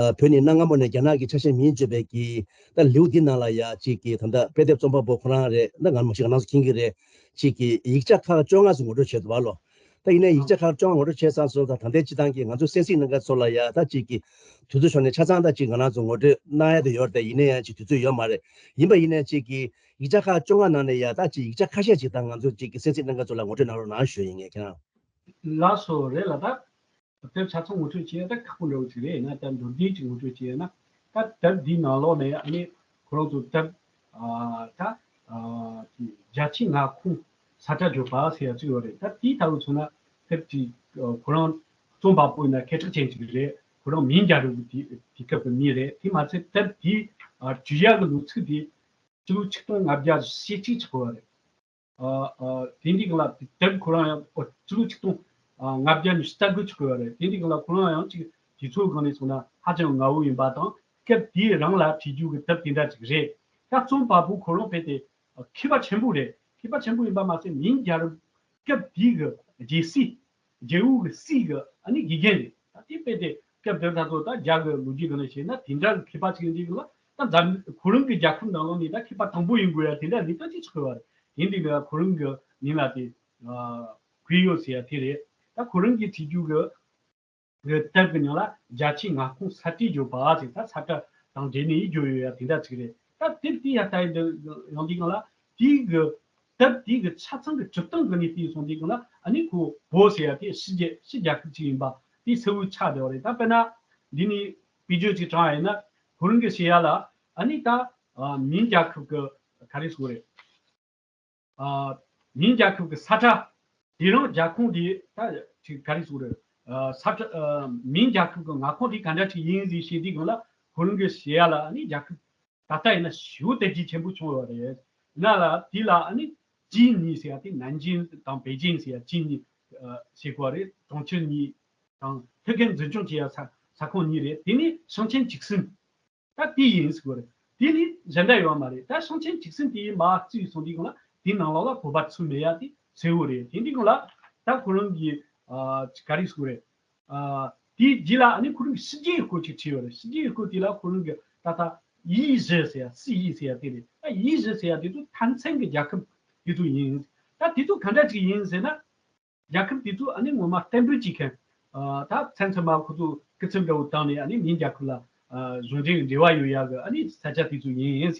ཨ་བོད་ནས་གནའ་སྔ་མོ་ནས་རྒྱ་ནག་གི་ཆ་ཤས་མིང་བརྗོད་པའི་གི་ད་ལེའུ་འདི་ནང་ལ་ཡ་གཅིག་གི་ད་ལྟ་དཔེ་དེབ་རྩོམ་པ་པོ་ཁོ་རང་རེད། ད་ང་མ་ཤེས་ང་རང་ཚོ་མཁྱེན་གི་རེད། གཅིག་གི་ཡིག་ཆ་ཁག་བཅོ་ལྔ་ཙམ་ངོ་སྤྲོད་བྱས་འདུག་བ་ལོ། ད་ཡིན་ནའི་ཡིག་ཆ་ཁག་བཅོ་ལྔ་ངོ་སྤྲོད་བྱས་ཚར་སོང་། ད་ད་ལྟའི་སྤྱི་བཏང་གི་ང་ཚོ་གསན་གཟིགས་གནང་མཁན་ཚོ་ལ་ཡ་ད་གཅིག་གི་དུས་ཚོད་ཤོར་ནས་ཆ་ཚང་ད་གཅིག་ང་རང་ཚོ་ངོ་སྤྲོད་གནང་ཡ་དེ་ཡོད་རེད། ཡིན་ནའི་ཡང་གཅིག་དུས་ཚོད་ཡོད་མ་རེད། ཡིན་པ་ཡིན་ནའི་གཅིག་གི་ཡིག་ཆ་ཁག་བཅོ་ལྔ་ནང་ནས་ཡ་ད་གཅིག་ཡིག་ཆ་ཁ་ཤས་ཅིག་ད་ང་ཚོ་གཅིག་གི་གསན་གཟིགས་གནང་མཁན་ཚོ་ལ་ངོ་སྤྲོད་གནང་རོགས་གནང་ཞུ་ཡིན། ངས་ཁྱེད་རང་། ལགས་སོ། རེད་ལ་ད། དེབ་ཆ་ཚང་ངོ་སྤྲོད་བྱེད་ཡ་ད་ཁག་པོ་འདྲ་བོ་ཅིག་རེད། ཡིན་ན་ད་མདོར་བསྡུས་ཅིག་ངོ་སྤྲོད་བྱེད་ཡ་ན། ད་དེབ་འདིའི་ནང་ལོགས་ནས་ཨ་ནི་ཁོ་རང་ཚོ་དེབ་ཨ་ད་ཨ་ཅིག་རྒྱ་ཆེའི་མངའ་ཁོངས་ས་ཁྲ་བརྗོད་པ་ཟེར་ཡ་ཅིག་ཡོད་རེད། ད་དེའི་ལྟ་བུ་མཚོན་ན་དེབ་ཅིག་ཨ་ཁོ་རང་རྩོམ་པ་པོ་ཡིན་ན་སྐད་གྲགས་ཅན་ཅིག་རེད། ཁོ་རང་མིང་རྒྱལ་རབས་དེ་དེ་སྐབས་ཀྱི་མི་རེད། དེ་མ་ཚད་དེབ་དེའི་ཨ་བྲིས་ཡ་གི་ལོ་ཚིགས་དེ་སྤྱི་ལོ་ཆིག་སྟོང་ལྔ་བརྒྱ་བཞི་བཅུ་ཞེ་གཅིག་ཆགས་ཡོད་རེད། ཨ་ཨ་དེ་འདྲའི་སྒང་ལ་དེབ་ཁོ་རང་ཡང་ཨོ་སྤྱི་ལོ་ཆིག་སྟོང་ཨ་ལྔ་བརྒྱ་ཉི་ཤུ་རྩ་དགུ་ཆགས་ཡོད་རེད། དེ་འདྲའི་སྒང་ལ་ཁོ་རང་ཡང་ཅིག་དུས་ཚོད་སྒང་ནས་སོང་ན་ཧ་ཅང་ངའོ་ཡིན་པ་དང་། སྐབས་དེའི་རིང་ལ་བྲིས་རྒྱུ་གི་དེབ་དེ་འདྲ་ཅིག་རེད། ད་རྩོམ་པ་པོ་ཁོ་རང་རྦད་དེ་མཁས་པ་ཆེན་པོ་རེད། མཁས་པ་ཆེན་པོ་ཡིན་པ་མ་ཟད་མིང་རྒྱལ་རབས་སྐབས་དེའི་གི་རྒྱལ་སྲས། རྒྱལ་པོ་གི་སྲས་ཀྱི་ཨ་ནི་དགེ་རྒན་རེད། ད་དེ་དཔེ་དེ་སྐབས་དེར་ད་ཚོ་ད་རྒྱ་གི་ལོ་རྒྱུས་སྒང་ནས་བཤད་ན་དེ་འདྲ་གི་མཁས་པ་ཅིག་ཡིན་དུས་ལ་ད་འཛམ་ཁོ་རང་གི་རྒྱལ་ཁབ་ནང་ལོགས་ནས་ད་མཁས་པ་དང་པོ་ཡིན་དགོས་ཡ་དེ་འདྲ་ལས་ཀ་ཅིག་ཆགས་ཡོད་རེད། དེ་འདི་ནི་ཁོ་རང་གི་མིང་ལ་དེ་ཨ་གུས་ཡོད་ཟེར་ཡ་དེ་རེད། ད་ཁོ་རང་གིས་བྲིས་རྒྱུ་གི་གི་དེབ་ཀྱི་མིང་ལ་རྒྱ་ཆེའི་མངའ་ཁོངས་ས་ཁྲའི་བརྗོད་པ་ཟེར། ད་ས་ཁྲ་དང་འབྲེལ་ནས་བརྗོད་ཡོད་ཡ་དེ་འདྲ་ཅིག་རེད། ད་དེབ་དེ་ཡ་ལྟ་ཡི་འདི་ཡོང་དུས་སྒང་ལ་དེའི་གི་དེབ་དེའི་གི་ཆ་ཚང་གི་སྒྲིག་སྟངས་ཀྱི་ནས་བལྟས་སོང་དུས་སྒང་ལ་ཨ་ནི་ཁོ་བོད་ཟེར་ཡ་དེ་ཕྱི་རྒྱལ་ཕྱི་རྒྱལ་ཁབ་ཅིག་ཡིན་པ་དེ་གསལ་བོ་ཆགས་བསྡད་པ་རེད། ད་དཔེར་ན་འདི་ནས་དཔེ་བརྗོད་ཅིག་དྲངས་ཡིན་ན་ཁོ་རང་གི་བཤད་ཡ་ལ་ཨ་ནི་ད་ཨ་མིང་རྒྱལ་ཁབ་ཀྱི་ག་རེ་ཟེར་དགོས་རེད། ཨ་མིང་རྒྱལ་ཁབ་ཀྱི་ས་ཁྲ་དེ་རང་རྒྱལ་ཁོངས་དེ་ད་ཅིག་ག་རེ་ཟེར་དགོས་རེད། ཨ་ས་ཁྲ་ཨ་མིང་རྒྱལ་ཁབ་ཀྱི་མངའ་ཁོངས་དེ་ག་འདྲ་ཅིག་ཡིན་ཟེར་བཤད་དུས་སྒང་ལ་ཁོ་རང་གི་བཤད་ཡ་ལ་ཨ་ནི་རྒྱལ་ཁབ་ད་ལྟ་ཡིན་ན་ཞེ་པོ་དར་རྒྱས་ཆེན་པོ་བྱུང་ཡོད་རེད། ཡིན་ན་ལ་དེ་ལ་ཨ་ནི་ཅིན་གཉིས་ཟེར་ཡ་དེ་ནན་ཅིན་དང་པེ་ཅིན་ཟེར་ཡ་ཅིན་གཉིས་ཨ་ཟེར་གོ་རེད། གྲོང་ཁྱེར་གཉིས་དང་ཐད་ཀར་འཛིན་སྐྱོང་བྱེད་ཡ་ས་ས་ཁོངས་གཉིས་རེད། དེ་ནས་ཞིང་ཆེན་ཅིག་སུན། ད་དེ་ཡིན་ཟེར་གོ་རེད། དེ་ལས་གཞན་འདྲ་ཡོད་མ་རེད། ད་ཞིང་ཆེན་ཅིག་སུན་དེ་མར་བརྩིས་སོང་དུས་སྒང་ལ་དེའི་ནང་ལོགས་ལ་བོད་པ་ཚུད་མེད་ཡ་དེ་གསལ་བོ་རེད། དེ་འདི་སྒང་ལ་ད་ཁོ་རང་གི་ཨ་ག་རེ་ཟེར་གོ་རེད། ཨ་དེའི་རྗེས་ལ་ཨ་ནི་ཁོ་རང་གི་ཕྱི་རྒྱལ་སྐོར་ཅིག་བྲིས་ཡོད་རེད། ཕྱི་རྒྱལ་སྐོར་དེ་ལ་ཁོ་རང་གི་ད་ལྟ་ཡི་ཞི་ཟེར་ཡ་སི་ཡི་ཟེར་ཡ་དེ་རེད། ད་ཡི་ཞི་ཟེར་ཡ་དེ་ཚོ་མཐའ་མཚམས་ཀྱི་རྒྱལ་ཁབ་དེ་ཚོ་ཡིན། ད་དེ་ཚོ་ག་འདྲ་ཅིག་ཡིན་ཟེར་ན། རྒྱལ་ཁབ་དེ་ཚོ་ཨ་ནི་ངོ་མ་གཏན་འབེབས་བྱེད་མཁན། ཨ་ད་མཚན་མཚན་མ་ཁོ་ཚོ་སྐུ་ཚབ་འདྲ་བོ་བཏང་ནས་ཨ་ནི་མིང་རྒྱལ་ཁབ་ལ་ཨ་གཞུང་འབྲེལ་འབྲེལ་བ་ཡོད་ཡ་གི་ཨ་ནི་ས་ཆ་དེ་ཚོ་ཡིན།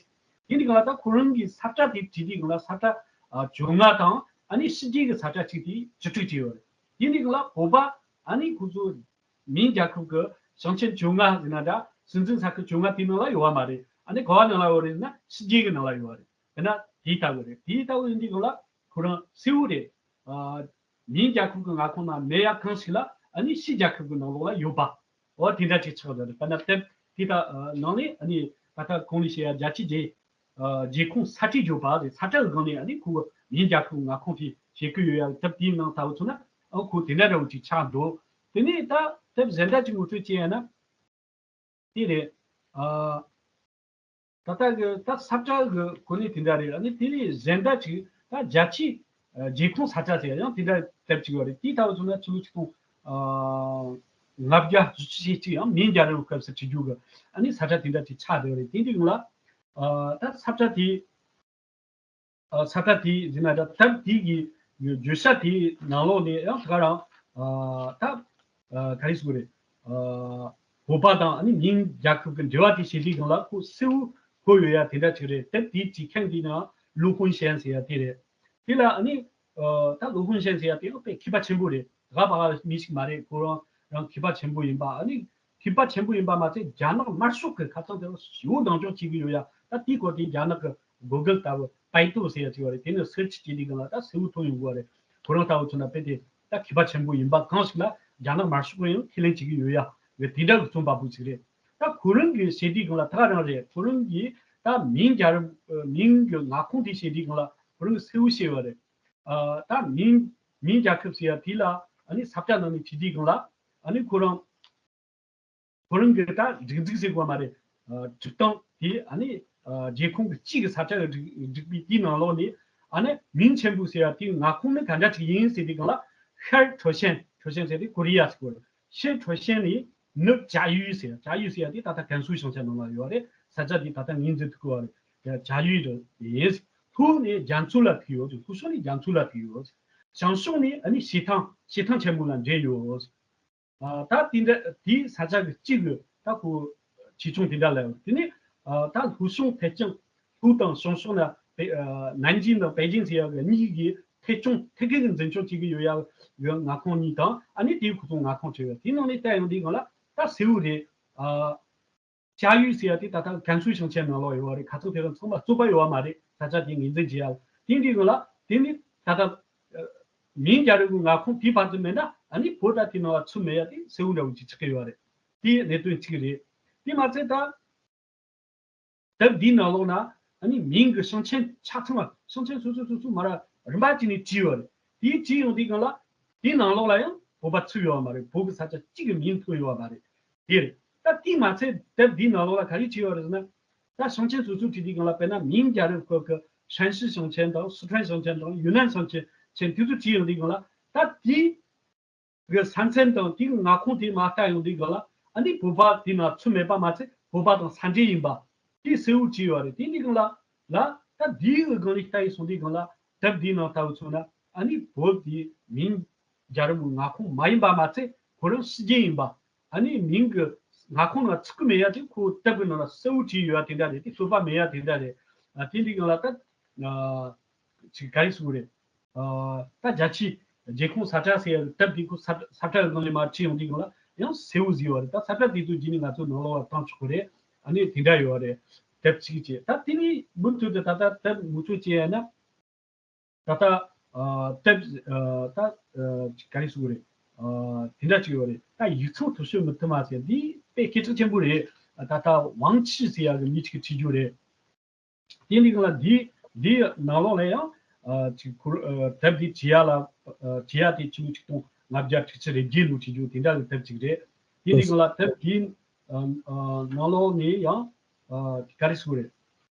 དེ་འདི་ག་ལ་ད་ཁོ་རང་གི་ས་ཁྲ་དེ་བྲིས་དུས་ག་ལ་ས་ཁྲ་ཨ་བཅོ་ལྔ་དང་ཨ་ནི་ཕྱི་རྒྱལ་གི་ས་ཁྲ་གཅིག་དེ་བཅུ་དྲུག་བྲིས་ཡོད་རེད། དེ་འདི་ག་ལ་བོད་པ་ཨ་ནི་ཁོ་ཚོ་མིང་རྒྱལ་ཁབ་གི་ཞིང་ཆེན་བཅོ་ལྔ་ཟེར་ན་འདྲ། སྲིད་འཛིན་ས་ཁུལ་བཅོ་ལྔ་དེའི་ནང་ལ་ཡོད་པ་མ་རེད། ཨ་ནི་ག་བ་ནང་ལ་ཡོད་རེད་ཟེར་ན་ཕྱི་རྒྱལ་གི་ནང་ལ་ཡོད་པ་རེད། དེ་ན་དེའི་ལྟ་བུ་རེད། དེའི་ལྟ་བུ་ཡིན་དུས་ག་ལ་ཁོ་རང་གསལ་བོ་རེད། ཨ་མིང་རྒྱལ་ཁབ་ཀྱི་མངའ་ཁོངས་ན་མེད་ཡ་གང་ཞིག་ལ་ཨ་ནི་ཕྱི་རྒྱལ་ཁབ་ཀྱི་ནང་ལོགས་ལ་ཡོད་པ། འོ་དེ་འདྲ་ཅིག་ཆགས་ཡོད་རེད། དཔེར་ན་དེབ་དེ་དག་ནང་ནས་ཨ་ནི་ད་ལྟ་གོང་ནས་བཤད་ཡ་རྒྱལ་སྤྱིའི་རྒྱལ་ཨ་རྒྱལ་ཁོངས་ས་ཁྲའི་བརྗོད་པ་རེད། ས་ཁྲ་གི་སྒང་ནས་ཨ་ནི་ཁོ་གི་མིང་རྒྱལ་ཁབ་མངའ་ཁོངས་དེ་བཤད་ཀྱི་ཡོད་ཡ། དེབ་དེའི་ནང་ལྟ་བུ་མཚོན་ན་ཨ་ཁོ་དེ་འདྲ་འདྲ་བོ་ཅིག་ཆགས་འདུག་དེ་ནས་ད་དེབ་གཞན་དག་ཅིག་ངོ་སྤྲོད་བྱས་ཡ་ན། དེ་རེད། ཨ། ད་ལྟ་གི་ད་ས་ཁྲ་གི་གོ་གནས་དེ་འདྲ་རེད། ཨ་ནི་དེ་ལས་གཞན་དག་ཅིག་ད་རྒྱལ་སྤྱིའི་ཨ་རྒྱལ་ཁོངས་ས་ཁྲ་ཟེར་ཡང་དེ་འདྲ་དེབ་ཅིག་ཡོད་རེད། དེའི་ཐད་ལ་མཚོན་ན་ཕྱི་ལོ་ཆིག་སྟོང་ཨ་ལྔ་བརྒྱ་བཞི་བཅུ་ཞེ་གཅིག་ཡང་མིང་རྒྱལ་རབས་སྐབས་སུ་བྲིས་རྒྱུ་གི་ཨ་ནི་ས་ཁྲ་དེ་འདྲ་ཅིག་ཆགས་བསྡད་ཡོད་རེད། དེ་འདྲའི་སྒང་ལ་ཨ་ད་ས་ཁྲ་དེ། ཨ་ས་ཁྲ་དེ་ཡིན་ན་འདྲ། དེབ་དེ་གི་བརྗོད་བྱ་དེའི་ནང་ལོགས་ནས་ཡང་ད་ག་རང་ཨ་ད་ཨ་ག་རེ་ཟེར་དགོས་རེད། ཨ་བོད་པ་དང་ཨ་ནི་མིང་རྒྱལ་ཁབ་ཀྱི་འབྲེལ་བ་དེ་བྱེད་དུས་སྒང་ལ་ཁོ་གསལ་བོ་གོ་ཡོད་ཡ་དེ་འདྲ་ཅིག་རེད། དེབ་དེའི་བྲིས་མཁན་དེ་ནི་ལུའུ་ཧུན་ཤན་ཟེར་ཡ་དེ་རེད། དེ་ལ་ཨ་ནི་ཨ་ད་ལུའུ་ཧུན་ཤན་ཟེར་ཡ་དེ་ཡང་དཔེ་མཁས་པ་ཆེན་པོ་རེད། ད་ག་པ་ག་མི་ཞིག་མ་རེད། ཁོ་རང་རང་མཁས་པ་ཆེན་པོ་ཡིན་པ། ཨ་ནི་མཁས་པ་ཆེན་པོ་ཡིན་པ་མ་ཚད་རྒྱ་ནག་དམར་ཤོག་གི་ཁ་སང་དེ་ཞེ་པོ་སྡང་ཆོག་བྱེད་ཀྱི་ཡོད་ཡ། ད་དེའི་སྐོར་དེ་རྒྱ་ནག་གི་གུ་གལ་ལྟ་བུ་པའི་ཏུ་ཟེར་ཡ་ཅིག་ཡོད་རེད། དེ་ནས་སེར་ཆི་བྱེད་དུས་སྒང་ལ་ད་གསལ་བོ་མཐོང་ཡོང་གི་ཡོད་རེད། ཁོ་རང་ལྟ་བུ་མཚོན་ན་དཔེ་དེ་ད་མཁས་པ་ཆེན་པོ་ཡིན་པ་གང་ཞིག་ལ་རྒྱ་ནག་དམར་ཤོག་གིས་ཡང་ཁས་ལེན་བྱེད་ཀྱི་ཡོད་ཡ་གི་དེ་འདྲ་གི་རྩོམ་པ་པོ་ཅིག་རེད། ད་ཁོ་རང་གི་བཤད་དུས་སྒང་ལ་ད་ག་རང་རེད། ཁོ་རང་གིས་ད་མིང་རྒྱལ་རབས་མིང་གི་མངའ་ཁོངས་དེ་བཤད་དུས་སྒང་ལ་ཁོ་རང་གིས་གསལ་བོ་བཤད་ཡོད་རེད། ཨ་ད་མིང་མིང་རྒྱལ་ཁབ་ཟེར་ཡ་དེ་ལ་ཨ་ནི་ས་ཁྲ་ནང་ནས་བྲིས་དུས་སྒང་ལ་ཨ་ནི་ཁོ་རང་ཁོ་རང་གི་ད་སྒྲིག་འཛུགས་ཟེར་དགོས་མ་རེད། ཨ་སྒྲིག་སྟངས་དེ་ཨ་ནི་ཨ་རྒྱལ་ཁོངས་ཀྱི་གཅིག་གི་ས་ཁྲ་གི་སྒྲིག་སྒྲིག་པའི་དེའི་ནང་ལོགས་ནས་ཨ་ནི་མིང་ཆེན་པོ་ཟེར་ཡ་དེའི་མངའ་ཁོངས་ནི་ག་འདྲ་ཅིག་ཡིན་ཟེར་དུས་སྒང་ལ་ཤར་ཁྲོ་ཤན། ཁྲོ་ཤན་ཟེར་དེ་ཀོ་རི་ཡ་ཟེར་དགོས་རེད། ཤར་ཁྲོ་ཤན་ནས་ནུབ་བྱ་ཡུལ་ཟེར། བྱ་ཡུལ་ཟེར་ཡ་དེ་ད་ལྟ་ཀན་སུའུ་ཞིང་ཆེན་ནང་ལ་ཡོད་རེད། ས་ཆ་དེ་ད་ལྟ་ངོས་འཛིན་ཐུབ་ཀྱི་ཡོད་རེད། བྱ་ཡུལ་རེད་ཡིན། ལྷོ་ནས་རྒྱ་མཚོ་ལ་ཐུག་ཡོད། ལྷོ་ཕྱོགས་ནས་རྒྱ་མཚོ་ལ་ཐུག་ཡོད། བྱང་ཕྱོགས་ནས་ཨ་ནི་བྱེ་ཐང་བྱེ་ཐང་ཆེན་མོ་ལ་འབྲེལ་ཡོད། ཨ། ད་དེ་འདྲ་དེའི་ས་ཆ་གི་གཅིག་གི་ད་ཁོ་ཆེ་ཆུང་དེ་འདྲ་ལ་ཡོད། དེ་ནས་ཨ། ད་ལྷོ་བྱང་ཐད་སྐྱོང་། ལྷོ་དང་བྱང་ཕྱོགས་ན་པེ་ཨ། ནན་ཅིང་དང་པེ་ཅིང་ཟེར་ཡ་གི་གཉིས་ཀྱི་ཐད་སྐྱོང་ཐད་ཀའི་འཛིན་སྐྱོང་བྱེད་ཀྱི་ཡོད་ཡ་གི་མངའ་ཁོངས་གཉིས་དང་། ཨ་ནི་དེའི་ཁོ་ཚོ་མངའ་ཁོངས་བྲལ་བ་དེའི་ནང་ནས་བལྟ་ཡོང་དུས་སྒང་ལ་ད་སེའུ་རེད། ཨ། བྱ་ཡུལ་ཟེར་ཡ་དེ་ད་ལྟ་ཀན་སུའུ་ཞིང་ཆེན་ནང་ལོགས་ཡོད་བ་རེད། ཁ་ཚང་དེ་རིང་ཚང་མ་རྩོད་པ་ཡོད་བ་མ་རེད། ས་ཆ་དེ་ངོས་འཛིན་བྱེད་ཡ་དེ་འདྲའི་སྒང་ལ། དེ་ནི་ད་ལྟ་ཨ། མིང་རྒྱལ་རབས་ཀྱི་མངའ་ཁོངས་དེའི་བར་དུ་མེད་ན། ཨ་ནི་བོད་ད་དེ་ནང་ལ་ཚུད་མེད་ཡ་དེ་སེའུ་འདྲ་བོ་ཅིག་ཆགས་ཀྱི་ཡོད་རེད། དེ་གནད་དོན་གཅིག་རེད། དེ་མ་ཚད་ད་དེབ་འདིའི་ནང་ལོགས་ན་ཨ་ནི་མིང་གི་ཞིང་ཆེན་ཆ་ཚང་བ། ཞིང་ཆེན་སོ་སོ་སོ་སོ་མར་རིམ་པ་བྱས་ནས་བྲིས་ཡོད་རེད། དེ་བྲིས་ཡོང་དུས་སྒང་ལ་དེའི་ནང་ལོགས་ལ་ཡང་བོད་པ་ཚུད་ཡོད་མ་རེད། བོད་ཀྱི་ས་ཆ་གཅིག་གི་མིང་ཐོན་ཡོད་མ་རེད། དེ་རེད། ད་དེ་མ་ཚད་དེབ་འདིའི་ནང་ལོགས་ལ་ག་རེ་བྲིས་ཡོད་རེད་ཟེར་ན། ད་ཞིང་ཆེན་སོ་སོ་བྲིས་དུས་སྒང་ལ། དཔེར་ན་མིང་རྒྱལ་རབས་སྐོར་གྱི་ཧྲན་ཞི་ཞིང་ཆེན་དང་སི་ཁྲོན་ཞིང་ཆེན་དང་ཡུན་ནན་ཞིང་ཆེན་དེ་ཚོ་བྲིས་ཡོང་དུས་སྒང་ལ། ད་དེའི་གི་ས་མཚམས་དང་དེའི་མངའ་ཁོངས་དེ་མར་ལྟ་ཡོང་དུས་སྒང་ལ། ཨ་ནི་བོད་པ་དེ་ནང་ཚུད་མེད་པ་མ་ཚད་བོད་པ་དང་ས་འབྲེལ་ཡིན་པ་དེ་གསལ་བོ་བྲིས་ཡོད་རེད། དེ་འདྲའི་སྒང་ལ་ལ་ད་དེའི་གི་སྒང་ལ་ལྟ་ཡི་སོང་དུས་སྒང་ལ། དེབ་འདིའི་ནང་ལྟ་བུ་མཚོན་ན། ཨ་ནི་བོད་དེ་མིང་རྒྱལ་རབས་མངའ་ཁོངས་མ་ཡིན་པ་མ་ཚད་ཁོ་རང་ཕྱི་རྒྱལ་ཡིན་པ། ཨ་ནི་མིང་གི་མངའ་ཁོངས་ནང་ཚུད་ཀྱི་མེད་ཡ་དེ་ཁོ་དེབ་ཀྱི་ནང་ལ་གསལ་བོ་བྲིས་ཡོད་ཡ་དེ་འདྲ་རེད། དེ་རྩོད་པ་མེད་ཡ་དེ་འདྲ་རེད། ཨ། དེ་འདྲའི་སྒང་ལ་ད་ཨ། ཅིག་ག་རེ་ཟེར་དགོས་རེད། ཨ། ད་རྒྱ་ཆེའི་རྒྱལ་ཁོངས་ས་ཁྲ་ཟེར་ཡ་དེབ་དེ་ཁོ་ས་ས་ཁྲ་གི་སྒང་ལ་མར་བྲིས་ཡོང་དུས་སྒང་ལ་ཡང་གསལ་བོ་བཟོས་ཡོད་རེད། ད་ས་ཁྲ་དེ་ཚོ་བརྒྱུད་ནས་ང་ཚོ་ནང་ལོགས་ལ་བཏང་ཆོག་གི་རེད། ཨ་ནི་དེ་འདྲ་ཡོད་རེད། དེབ་གཅིག་བྱས། ད་དེ་ནས་མུ་མཐུད་དུ་ད་ལྟ་དེབ་ངོ་སྤྲོད་བྱས་ཡ་ན། ད་ལྟ་ཨ། དེབ་ཨ། ད་ཨ། ག་རེ་ཟེར་དགོས་རེད། ཨ། དེ་འདྲ་ཅིག་ཡོད་རེད། ད་ཡིག་ཚང་དུ་ཤོད་མི་ཐུབ་མ་ཟེར་འདི་དཔེ་སྐད་གྲགས་ཆེན་པོ་རེད། ད་ལྟ་ཝང་ཆི་ཟེར་ཡ་གི་མི་གཅིག་གིས་བྲིས་རྒྱུ་རེད། དེ་འདི་གང་ལ་འདི་འདི་ནང་ལོགས་ལ་ཡང་ཨ། ཅིག་ཁོ་ཨ། དེབ་འདི་བྲིས་ཡ་ལ་ཨ། བྲིས་ཡ་དེ་ཆིག་སྟོང་ལྔ་བརྒྱ་དྲུག་ཅུ་རེ་བརྒྱད་ལོ་བྲིས་རྒྱུ་དེ་འདྲ་གི་དེབ་ཅིག་རེད། དེ་འདི་གང་ལ་དེབ་འདི་ཨ། ཨ། ནང་ལོགས་ནས་ཡང་ཨ། ག་རེ་ཟེར་དགོས་རེད།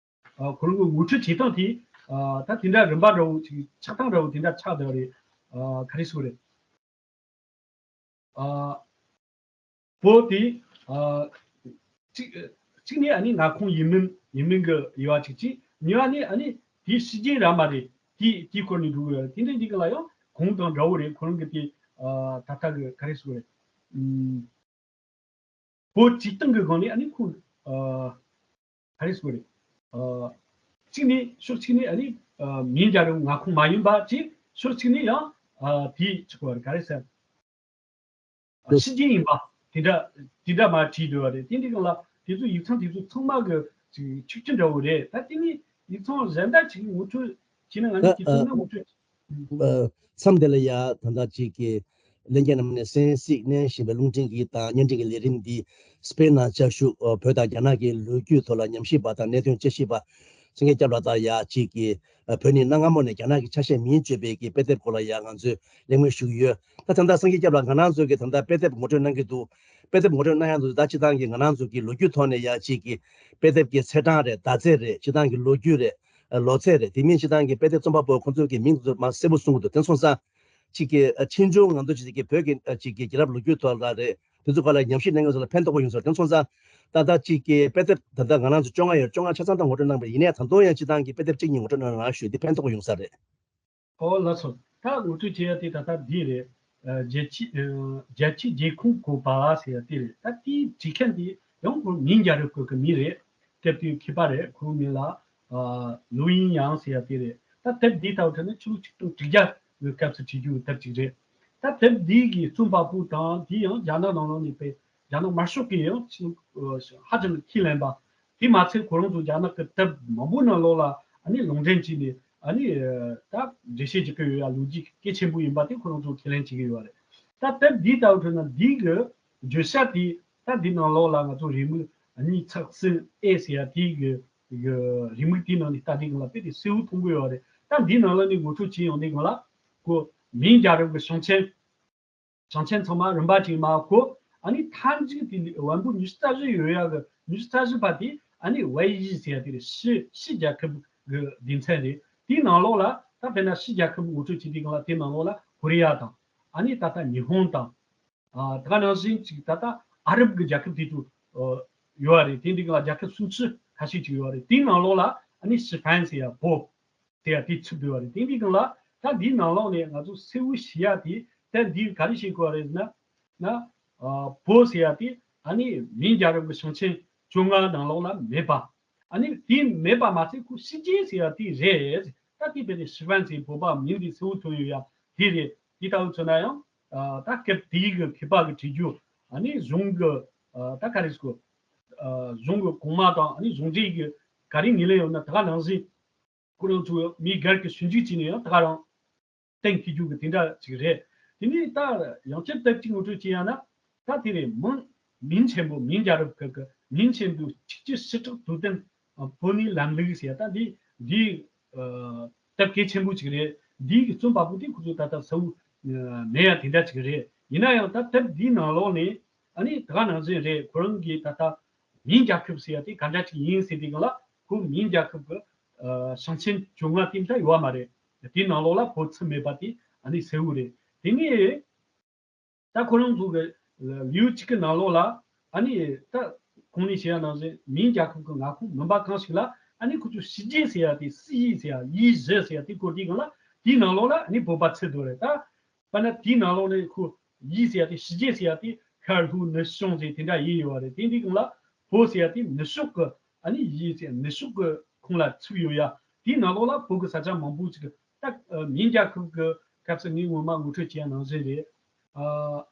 ཨ། ཁོ་རང་གི་ངོ་སྤྲོད་བྱེད་སྟངས་དེ་ཨ། ད་དེ་འདྲ་རིམ་པ་འདྲ་བོ་ཅིག་ཆགས་སྟངས་འདྲ་བོ་དེ་འདྲ་ཆགས་བསྡད་རེད། ཨ། ག་རེ་ཟེར་དགོས་རེད། ཨ། བོད་དེ་ཨ། གཅིག་གཅིག་ནས་ཨ་ནི་མངའ་ཁོངས་ཡིན་མིན་ཡིན་མིན་གྱི་དབྱེ་བ་གཅིག་བྱས། གཉིས་པ་ནས་ཨ་ནི་དེའི་ཕྱི་རྒྱལ་ར་མ་རེད། དེ་དེའི་སྐོར་ནས་འགྲོ་གི་ཡོད་རེད། དེ་འདྲ་འདི་ག་ལ་ཡང་གོང་དང་འདྲ་བོ་རེད། ཁོ་རང་གི་དེ་ཨ། ད་ལྟ་གི་ག་རེ་ཟེར་དགོས་རེད། ཨུམ། བོད་སྤྱི་བཏང་གི་སྒང་ནས་ཨ་ནི་ཁོ་ཨ། ག་རེ་ཟེར་དགོས་རེད། ཨ། གཅིག་ནས་ཕྱོགས་གཅིག་ནས་ཨ་ནི་ཨ། མིང་རྒྱལ་རབས་མངའ་ཁོངས་མ་ཡིན་པ་བྱས། ཕྱོགས་གཅིག་ནས་ཡང་ཨ། དེའི་ཆགས་པ་རེད། ག་རེ་ཟེར། ཕྱི་རྒྱལ་ཡིན་པ་དེ་འདྲ་དེ་འདྲ་མར་བྲིས་འདུག་པ་རེད། དེ་འདྲའི་སྒང་ལ་དེ་ཚོ་ཡིག་ཚང་དེ་ཚོ་ཚང་མ་གི་ཅིག་ཆིག་སྒྲིལ་འདྲ་བོ་རེད། ད་དེ་ནས་ཡིག་ཚང་གཞན་དག་ཅིག་ངོ་སྤྲོད་བྱས་ན། ང་ད་ཚོ་ཁྱེད་ཚོ་ནས་ངོ་སྤྲོད། ཨ། མཚམས་འདི་ལ་ཡ་ད་ལྟ་ཅིག་གི་ལྷན་རྒྱས་རྣམས་ནས་གསན་གཟིགས་གནང་བཞིན་པའི་རླུང་འཕྲིན་གྱི་དང་བརྙན་འཕྲིན་གྱི་ལས་རིམ་འདི་སྤེན་ནང་བཅའ་བཞུགས། ཨ། བོད་དང་རྒྱ་ནག་གི་ལོ་རྒྱུས་ཐོག་ལ་ཉམས་ཞིབ་པ་དང་གནད་དོན་དཔྱད་ཞིབ་པ་སངས་རྒྱས་སྐྱབས་ལགས་དང་ཡ་གཅིག་གིས་བོད་ནི་གནའ་སྔ་མོ་ནས་རྒྱ་ནག་གི་ཆ་ཤས་མིན་བརྗོད་པའི་གི་དཔེ་དེབ་སྐོར་ལ་ཡ་ང་ཚོས་གླེང་མོལ་ཞུ་གི་ཡོད། ད་ད་ལྟ་སངས་རྒྱས་སྐྱབས་ལགས་ང་རང་ཚོ་གི་ད་ལྟ་དཔེ་དེབ་ངོ་སྤྲོད་གནང་གི་འདུག་དཔེ་དེབ་ངོ་སྤྲོད་གནང་ཡ་འདུག་ད་སྤྱིར་བཏང་གི་ང་རང་ཚོ་གི་ལོ་རྒྱུས་ཐོག་ནས་ཡ་གཅིག་གི་དཔེ་དེབ་ཀྱི་ཚེས་གྲངས་རེད། ཟླ་ཚེས་རེད། སྤྱིར་བཏང་གི་ལོ་རྒྱུས་རེད། ལོ་ཚད་རེད། དེ་མིན་སྤྱིར་བཏང་གི་དཔེ་དེབ་རྩོམ་པ་པོ་ཁོང་ཚོ་གི་མིང་དེ་ཚོ་མར་གསལ་པོ་གསུང་གི་འདུག་དེ་སོང་ཙང་གཅིག་གི་ཨ། ཕྱིས་འབྱུང་ང་ཚོ་གཅིག་གི་བོད་ཀྱི་ཨ། གཅིག་གི་རྒྱལ་རབས་ལོ་རྒྱུས་ཐོག་ལ་རེད། དེ་ཚོ་སྐོར་ལ་ཉམས་ཞིབ་གནང་མཁན་ཚོ་ལ་ཕན་ཐོགས་པོ་ཡོང་ས་རེད། དེ་སོང་ཙང་ད་ལྟ་གཅིག་གི་དཔེ་དེབ་ད་ལྟ་ང་རང་ཚོ་བཅོ་ལྔ་ཡོད། བཅོ་ལྔ་ཆ་ཚང་ད་ངོ་སྤྲོད་གནང་པ་རེད། ཡིན་ནའི་ད་དུང་ཡང་སྤྱིར་བཏང་གི་དཔེ་དེབ་གཅིག་གཉིས་ངོ་སྤྲོད་གནང་རོགས་ཞུ། དེ་ཕན་ཐོགས་པོ་ཡོང་ས་རེད། ཨོ་ལགས་སོ། ད་ངོ་སྤྲོད་བྱེད་ཡ་དེ་ད་ལྟ་འདི་རེད། ཨ། རྒྱལ་སྤྱི་ཨ། རྒྱལ་སྤྱིའི་རྒྱལ་ཁོངས་བཀོད་པ་ཟེར་ཡ་དེ་རེད། ད་དེའི་བྲིས་མཁན་དེ་ཡང་ཁོ་མིང་རྒྱལ་རབས་སྐོར་གྱི་མི་རེད། དེབ་དེའི་མཁས་པ་རེད། ཁོའི་མིང་ལ་ཨ། ལུའུ་དབྱིང་ཡང་ཟེར་ཡ་དེ་རེད། ད་དེབ་འདི་ལྟ་བུ་དྲངས་ན་ཕྱི་ལོ་ཆིག་སྟོང་དྲུག་བརྒྱ་གི་སྐབས་སུ་བྲིས་རྒྱུ་གི་དེབ་ཅིག་རེད། ད་དེབ་འདི་གི་རྩོམ་པ་པོ་དང་དེ་ཡང་རྒྱ་ནག་ནང་ལོགས་ནས་པའི་རྒྱ་ནག་དམར་ཤོག་གིས་ཡང་ཕྱི་ལོ་ཧ་ཅང་ཁས་ལེན་པ། དེ་མ་ཚད་ཁོ་རང་ཚོ་རྒྱ་ནག་གི་དེབ་མང་པོ་ནང་ལོགས་ལ་ཨ་ནི་ལུང་འདྲེན་བྱས་ནས་ཨ་ནི་ད་འགྲེལ་བཤད་བྱེད་ཀྱི་ཡོད་ཡ། ལོ་རྒྱུས་གལ་ཆེན་པོ་ཡིན་པ་དེ་ཁོ་རང་ཚོ་ཁས་ལེན་བྱེད་ཀྱི་ཡོད་རེད། ད་དེབ་འདི་ལྟ་བུ་དྲངས་ན་འདི་གི་བརྗོད་བྱ་དེ་ད་འདི་ནང་ལོགས་ལ་ང་ཚོ་རེའུ་མིག་གཉིས་ཚེག་གསུམ་ཨེ་ཟེར་ཡ་དེ་གི་གི་རེའུ་མིག་དེའི་ནང་ནས་ལྟ་དུས་སྒང་ལ་དཔེ་དེ་གསལ་བོ་མཐོང་གི་ཡོད་རེད། ད་འདིའི་ནང་ལ་ནི་ངོ་སྤྲོད་བྱས་ཡོང་དུས་སྒང་ལ་ཁོ་མིང་རྒྱལ་རབས་ཀྱི་ཞིང་ཆེན། ཞིང་ཆེན་ཚང་མ་རིམ་པ་ཅིག་མར་བཀོད། ཨ་ནི་མཐའ་མཇུག་དེ་ལ་བམ་པོ་ཉི་ཤུ་རྩ་བཞི་ཡོད་ཡ་གི་ཉི་ཤུ་རྩ་བཞི་པ་དེ་ཨ་ནི་ཝེ་ཡི་ཟེར་ཡ་དེ་རེད། ཕྱི་ཕྱི་རྒྱལ་ཁབ་ཀྱི་སྡེ་ཚན་རེད། དེའི་ནང་ལོགས་ལ་ད་དཔེར་ན་ཕྱི་རྒྱལ་ཁབ་ངོ་སྤྲོད་བྱེད་དུས་སྒང་ལ་དེའི་ནང་ལོགས་ལ་ཀོ་རི་ཡ་དང་། ཨ་ནི་ད་ལྟ་ཉི་ཧོང་དང་། ཨ་ད་ག་ནང་བཞིན་ཅིག་ད་ལྟ་ཨ་རབ་ཀྱི་རྒྱལ་ཁབ་དེ་ཚོ་ཡོད་རེད། དེ་འདི་ག་ལ་རྒྱལ་ཁབ་སུམ་ཅུ་ཁ་ཤས་ཅིག་ཡོད་རེད། དེའི་ནང་ལོགས་ལ་ཨ་ནི་ཞི་ཧྥན་ཟེར་ཡ་བོད་ཟེར་ཡ་དེ་ཚུད་བསྡད་པ་རེད། དེ་འདི་ག་ལ་ད་འདིའི་ནང་ལོགས་ནས་ང་ཚོ་སེའུ་ཞེས་ཡ་དེ་ད་འདི་ག་རེ་བཤད་དགོས་རེད་ན། ན་ཨ་བོད་ཟེར་ཡ་དེ་ཨ་ནི་མིང་རྒྱལ་རབས་ཀྱི་ཞིང་ཆེན་བཅོ་ལྔ་ནང་ལོགས་ལ་མེད་པ། ཨ་ནི་དེ་མེད་པ་མ་ཟད་ཁོ་ཕྱི་རྒྱལ་ཟེར་ཡ་དེ་རེད། ད་དེ་བས་ནས་ཞི་ཧྥན་ཟེར་བོད་པ་མིང་འདི་གསལ་བོ་ཐོན་ཡོད་ཡ་དེ་རེད། དེ་ལྟ་བུ་མཚོན་ན་ཡང་ཨ་ད་སྐབས་དེའི་གི་མཁས་པ་གི་བྲིས་རྒྱུ། ཨ་ནི་གཞུང་གི་ཨ་ད་ག་རེ་ཟེར་དགོས། ཨ་གཞུང་གི་གོང་མ་དང་ཨ་ནི་གཞུང་འབྲེལ་གི་ག་རེ་ངོས་ལེན་ཡོད་ན་ད་ག་ནང་བཞིན། ཁོ་རང་ཚོ་མི་སྒེར་གྱི་ཞིབ་འཇུག་བྱས་ནས་ཡང་ད་ག་རང་གཏན་འཁེལ་རྒྱུ་གི་དེ་འདྲ་ཅིག་རེད། དེ་ནས་ད་ཡང་བསྐྱར་དེབ་ཅིག་ངོ་སྤྲོད་བྱེད་ཡ་ན། ད་དེ་རེད། མིང་མིང་ཆེན་པོ་མིང་རྒྱལ་རབས་ཁག་གི་མིང་ཆེན་པོའི་ཆིག་སྒྱུ་ཞི་དྲག་དུས་སྟོན་བོད་ནས་ལམ་ལུགས་ཟེར་ཡ་ད་འདི་འདི་ཨ་དེབ་གལ་ཆེན་པོ་ཅིག་རེད། འདི་གི་རྩོམ་པ་པོ་དེ་ཁོ་ཚོ་ད་ལྟ་གསལ་བོ་མེད་ཡ་དེ་འདྲ་ཅིག་རེད། ཡིན་ན་ཡང་ད་དེབ་འདིའི་ནང་ལོགས་ནས་ཨ་ནི་ད་ག་ནང་བཞིན་རེད། ཁོ་རང་གིས་ད་ལྟ་མིང་རྒྱལ་ཁབ་ཟེར་ཡ་དེ་ག་འདྲ་ཅིག་ཡིན་ཟེར་དུས་སྒང་ལ་ཁོ་མིང་རྒྱལ་ཁབ་ཀྱི་ཨ་ཞིང་ཆེན་བཅོ་ལྔ་དེ་འདྲ་ཡོད་མ་རེད། དེའི་ནང་ལོགས་ལ་བོད་ཚུད་མེད་པ་དེ་ཨ་ནི་གསལ་བོ་རེད། དེ་ནས་ད་ཁོ་རང་ཚོ་གི་ལེའུ་གཅིག་གི་ནང་ལོགས་ལ་ཨ་ནི་ད་གོང་ནས་བཤད་ཡ་ནང་བཞིན་མིང་རྒྱལ་ཁབ་ཀྱི་མངའ་ཁོངས་མིན་པ་གང་ཞིག་ལ་ཨ་ནི་ཁོ་ཚོས་ཕྱི་རྒྱལ་ཟེར་ཡ་དེ་སི་ཡི་ཟེར་ཡ་ཡི་ཞི་ཟེར་ཡ་དེ་བཀོད་དུས་སྒང་ལ་དེའི་ནང་ལོགས་ལ་ཨ་ནི་བོད་པ་ཚུད་འདུག་རེད། ད་དཔེར་ན་དེའི་ནང་ལོགས་ནས་ཁོ་ཡི་ཟེར་ཡ་དེ་ཕྱི་རྒྱལ་ཟེར་ཡ་དེ་ཤར་ལྷོ་ནུབ་བྱང་ཟེར་དེ་འདྲ་ཡི་ཡོད་རེད། དེ་འདི་སྒང་ལ་བོད་ཟེར་ཡ་དེ་ནུབ་ཕྱོགས་ཀྱི་ཨ་ནི་ཡི་ཟེར་ནུབ་ཕྱོགས་ཀྱི་ཁོངས་ལ་ཚུད་ཡོད་ཡ། དེའི་ནང་ལོགས་ལ་བོད་ཀྱི་ས་ཆ་མང་པོ་ཅིག་ད་མིང་རྒྱལ་ཁབ་ཀྱི་སྐབས་སུ་ངས་སྔོན་མ་ངོ་སྤྲོད་བྱས་ཡ་ནང་བཞིན་རེད། ཨ་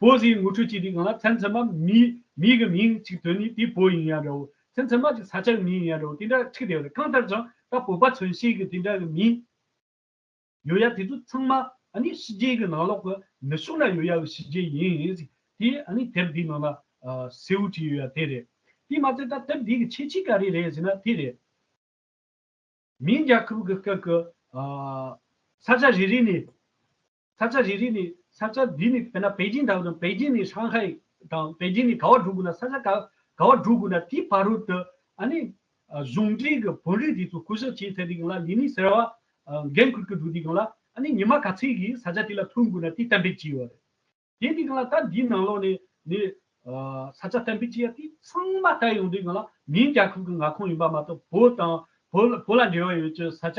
བོད་ཟེར་ངོ་སྤྲོད་བྱེད་དུས་སྒང་ལ་མཚན་མཚན་མ་མི་མི་གི་མིང་ཅིག་ཐོན་ནས་དེ་བོད་ཡིན་ཡ་འདྲ་བོ། མཚན་མཚན་མ་ཅིག་ས་ཆ་གི་མིང་ཡིན་ཡ་འདྲ་བོ་དེ་འདྲ་ཁྲིག་བསྡད་ཡོད་རེད། གང་ལྟར་ཀྱང་ད་བོད་པ་མཚོན་བྱེད་ཀྱི་དེ་འདྲ་གི་མིང་ཡོད་ཡ་དེ་ཚོ་ཚང་མ་ཨ་ནི་ཕྱི་རྒྱལ་གྱི་ནང་ལོགས་ཀྱི་ནུབ་ཕྱོགས་ན་ཡོད་ཡ་གི་ཕྱི་རྒྱལ་ཡིན་ཟེར་དེ་ཨ་ནི་དེབ་འདིའི་ནང་ལ་ཨ་གསལ་བོ་བྲིས་ཡོད་ཡ་དེ་རེད། དེ་མ་ཚད་ད་དེབ་འདི་གི་ཁྱད་ཆོས་ག་རེ་རེད་ཟེར་ན་དེ་རེད། མིང་རྒྱལ་ཁབ་ཀྱི་སྐབས་ཀྱི་ཨ་ས་ཆ་རེ་རེ་ནས་ས་ཆ་རེ་རེ་ནས་ས་ཆ་འདི་ནས་དཔེར་ན་པེ་ཅིན་དང་པེ་ཅིན་ནས་ཧྲང་ཧའེ་དང་པེ་ཅིན་ནས་ག་བ་འགྲོ་དགོས་ན་ས་ཆ་ག་ག་བ་འགྲོ་དགོས་ན་དེའི་ཕ་རོལ་དུ་ཨ་ནི་ཨ་གཞུང་འབྲེལ་གྱི་བོད་རིགས་དེ་ཚོ་སྐུ་ཞབས་བྱས་ཚར་དུས་སྒང་ལ་ལས་སྣེ་ཟུར་པ་ཨ་འགན་འཁུར་གྱི་འགྲོ་དུས་སྒང་ལ་ཨ་ནི་ཉི་མ་ག་ཚོད་ཀྱི་ས་ཆ་དེ་ལ་ཐོན་དགོས་ན་དེ་གཏན་འབེབས་བྱས་ཡོད་རེད། དེ་དུས་སྒང་ལ་ད་འདིའི་ནང་ལོགས་ནས་ནི་ཨ་ས་ཆ་གཏན་འབེབས་བྱས་ཡ་དེ་ཚང་མ་ལྟ་ཡོང་དུས་སྒང་ལ་མིང་རྒྱལ་ཁབ་ཀྱི་མངའ་ཁོངས་ཡིན་པ་མ་གཏོགས་བོད་དང་བོད་བོད་ལ་འབྲེལ་བ་ཡོད་ཀྱི་ས་ཆ་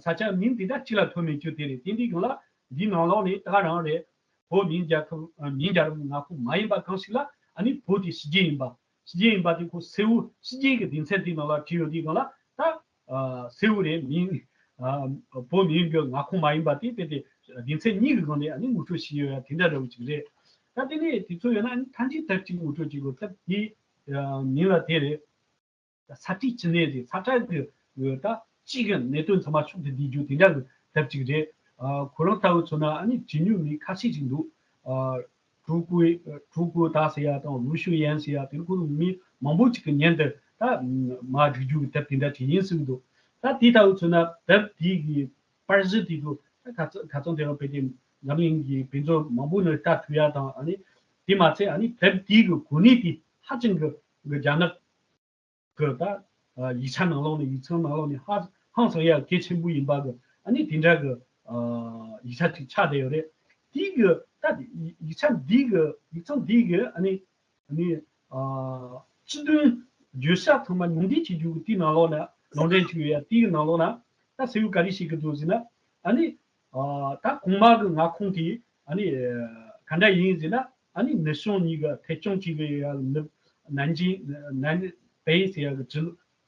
ས་ཆ་མིང་དེ་འདྲ་གཅིག་ལ་ཐོན་མེད་རྒྱུ་དེ་རེད། དེ་དུས་སྒང་ལ་འདིའི་ནང་ལོགས་ནས་ད་ག་རང་རེད། བོད་མིང་རྒྱལ་ཁབ་ཨ་མིང་རྒྱལ་རབས་མངའ་ཁོངས་མ་ཡིན་པ་གང་ཞིག་ལ་ཨ་ནི་བོད་དེ་ཕྱི་རྒྱལ་ཡིན་པ། ཕྱི་རྒྱལ་ཡིན་པ་དེ་ཁོ་གསལ་བོ་ཕྱི་རྒྱལ་གྱི་སྡེ་ཚན་དེའི་ནང་ལ་བྲིས་ཡོད་དུས་སྒང་ལ་ད་ཨ་གསལ་བོ་རེད། མིང་ཨ་བོད་མིང་གི་མངའ་ཁོངས་མ་ཡིན་པ་དེ་དཔེ་དེ་སྡེ་ཚན་གཉིས་ཀྱི་སྒང་ནས་ཨ་ནི་ངོ་སྤྲོད་བྱས་ཡོད་ཡ་དེ་འདྲ་འདྲ་བོ་ཅིག་རེད། ད་དེ་ནས་དུས་ཚོད་ཡོད་ན་ཨ་ནི་མཐའ་མཇུག་དེབ་ཅིག་ངོ་སྤྲོད་བྱེད་དགོས། དེབ་དེའི་ཨ་མིང་ལ་དེ་རེད། ས་ཁྲའི་སྐྱེ་གནས་རེད། ས་ཁྲ་གི་ད་སྤྱི་གི་གནད་དོན་ཚང་མ་ཕྱོགས་སུ་བསྡུས་རྒྱུ་དེ་འདྲ་གི་དེབ་ཅིག་རེད། ཨ་ཁོ་རང་ལྟ་བུ་མཚོན་ན་ཨ་ནི་བྲིས་མྱོང་མི་ཁ་ཤས་ཅིག་འདུག་ཨ་ཀྲུའུ་ཀུའེ་ཀྲུའུ་ཀུའེ་ཏཱ་ཟེར་ཡ་དང་ལུའུ་ཞུ་ཡན་ཟེར་ཡ་དེ་ཁོ་རང་མི་མང་པོ་ཅིག་གི་མཉམ་དུ་ད་མ་བསྒྲིགས་རྒྱུ་གི་དེབ་དེ་འདྲ་ཅིག་ཡིན་སྲིད་འདུག་ད་དེ་ལྟ་བུ་མཚོན་ན་དེབ་དེ་གི་པར་གཞི་དེ་ཚོ་ད་ཁ་ཚ་ཁ་ཚང་དེ་རང་བས་དེ་འཛམ་གླིང་གི་དཔེ་མཛོད་མང་པོ་ནས་ལྟ་ཐུབ་ཡ་དང་ཨ་ནི་དེ་མ་ཚད་ཨ་ནི་དེབ་དེ་གི་གོ་གནས་དེ་ཧ་ཅང་གི་གི་རྒྱ་ནག་གི་ད་ཡིག་ཆ་ནང་ལོགས་ནས་ཡིག་ཚང་ནང་ལོགས་ནས་ཧ་ཧང་སང་ཡ་གལ་ཆེན་པོ་ཡིན་པ་གི་ཨ་ནི་དེ་འདྲ་གི་ཡིག་ཆ་ཅིག་ཆགས་བསྡད་ཡོད་རེད། དེ་གི་ད་ཡིག་ཆ་འདི་གི་ཡིག་ཚང་འདི་གི་ཨ་ནི་ཨ་ནི་སྤྱི་དོན་བརྗོད་བྱ་ཚང་མ་ཉུང་འཕྲི་བྱེད་རྒྱུ་གི་དེའི་ནང་ལོགས་ན་ནང་འདྲེན་བྱེད་ཡོད་ཡ། དེ་གི་ནང་ལོགས་ན་ད་གསལ་བོ་ག་རེ་བཤད་གི་འདུག་ཟེར་ན་ཨ་ནི་ད་གོང་མ་གི་མངའ་ཁོངས་དེ་ཨ་ནི་ག་འདྲ་ཡིན་ཟེར་ན། ཨ་ནི་ནུབ་བྱང་གཉིས་ཀ་ཐད་སྐྱོང་བྱེད་ཀྱི་ཡ་ནུབ་ནན་ཅིང་ནན་པེ་ཟེར་ཡ་གི་ཅི་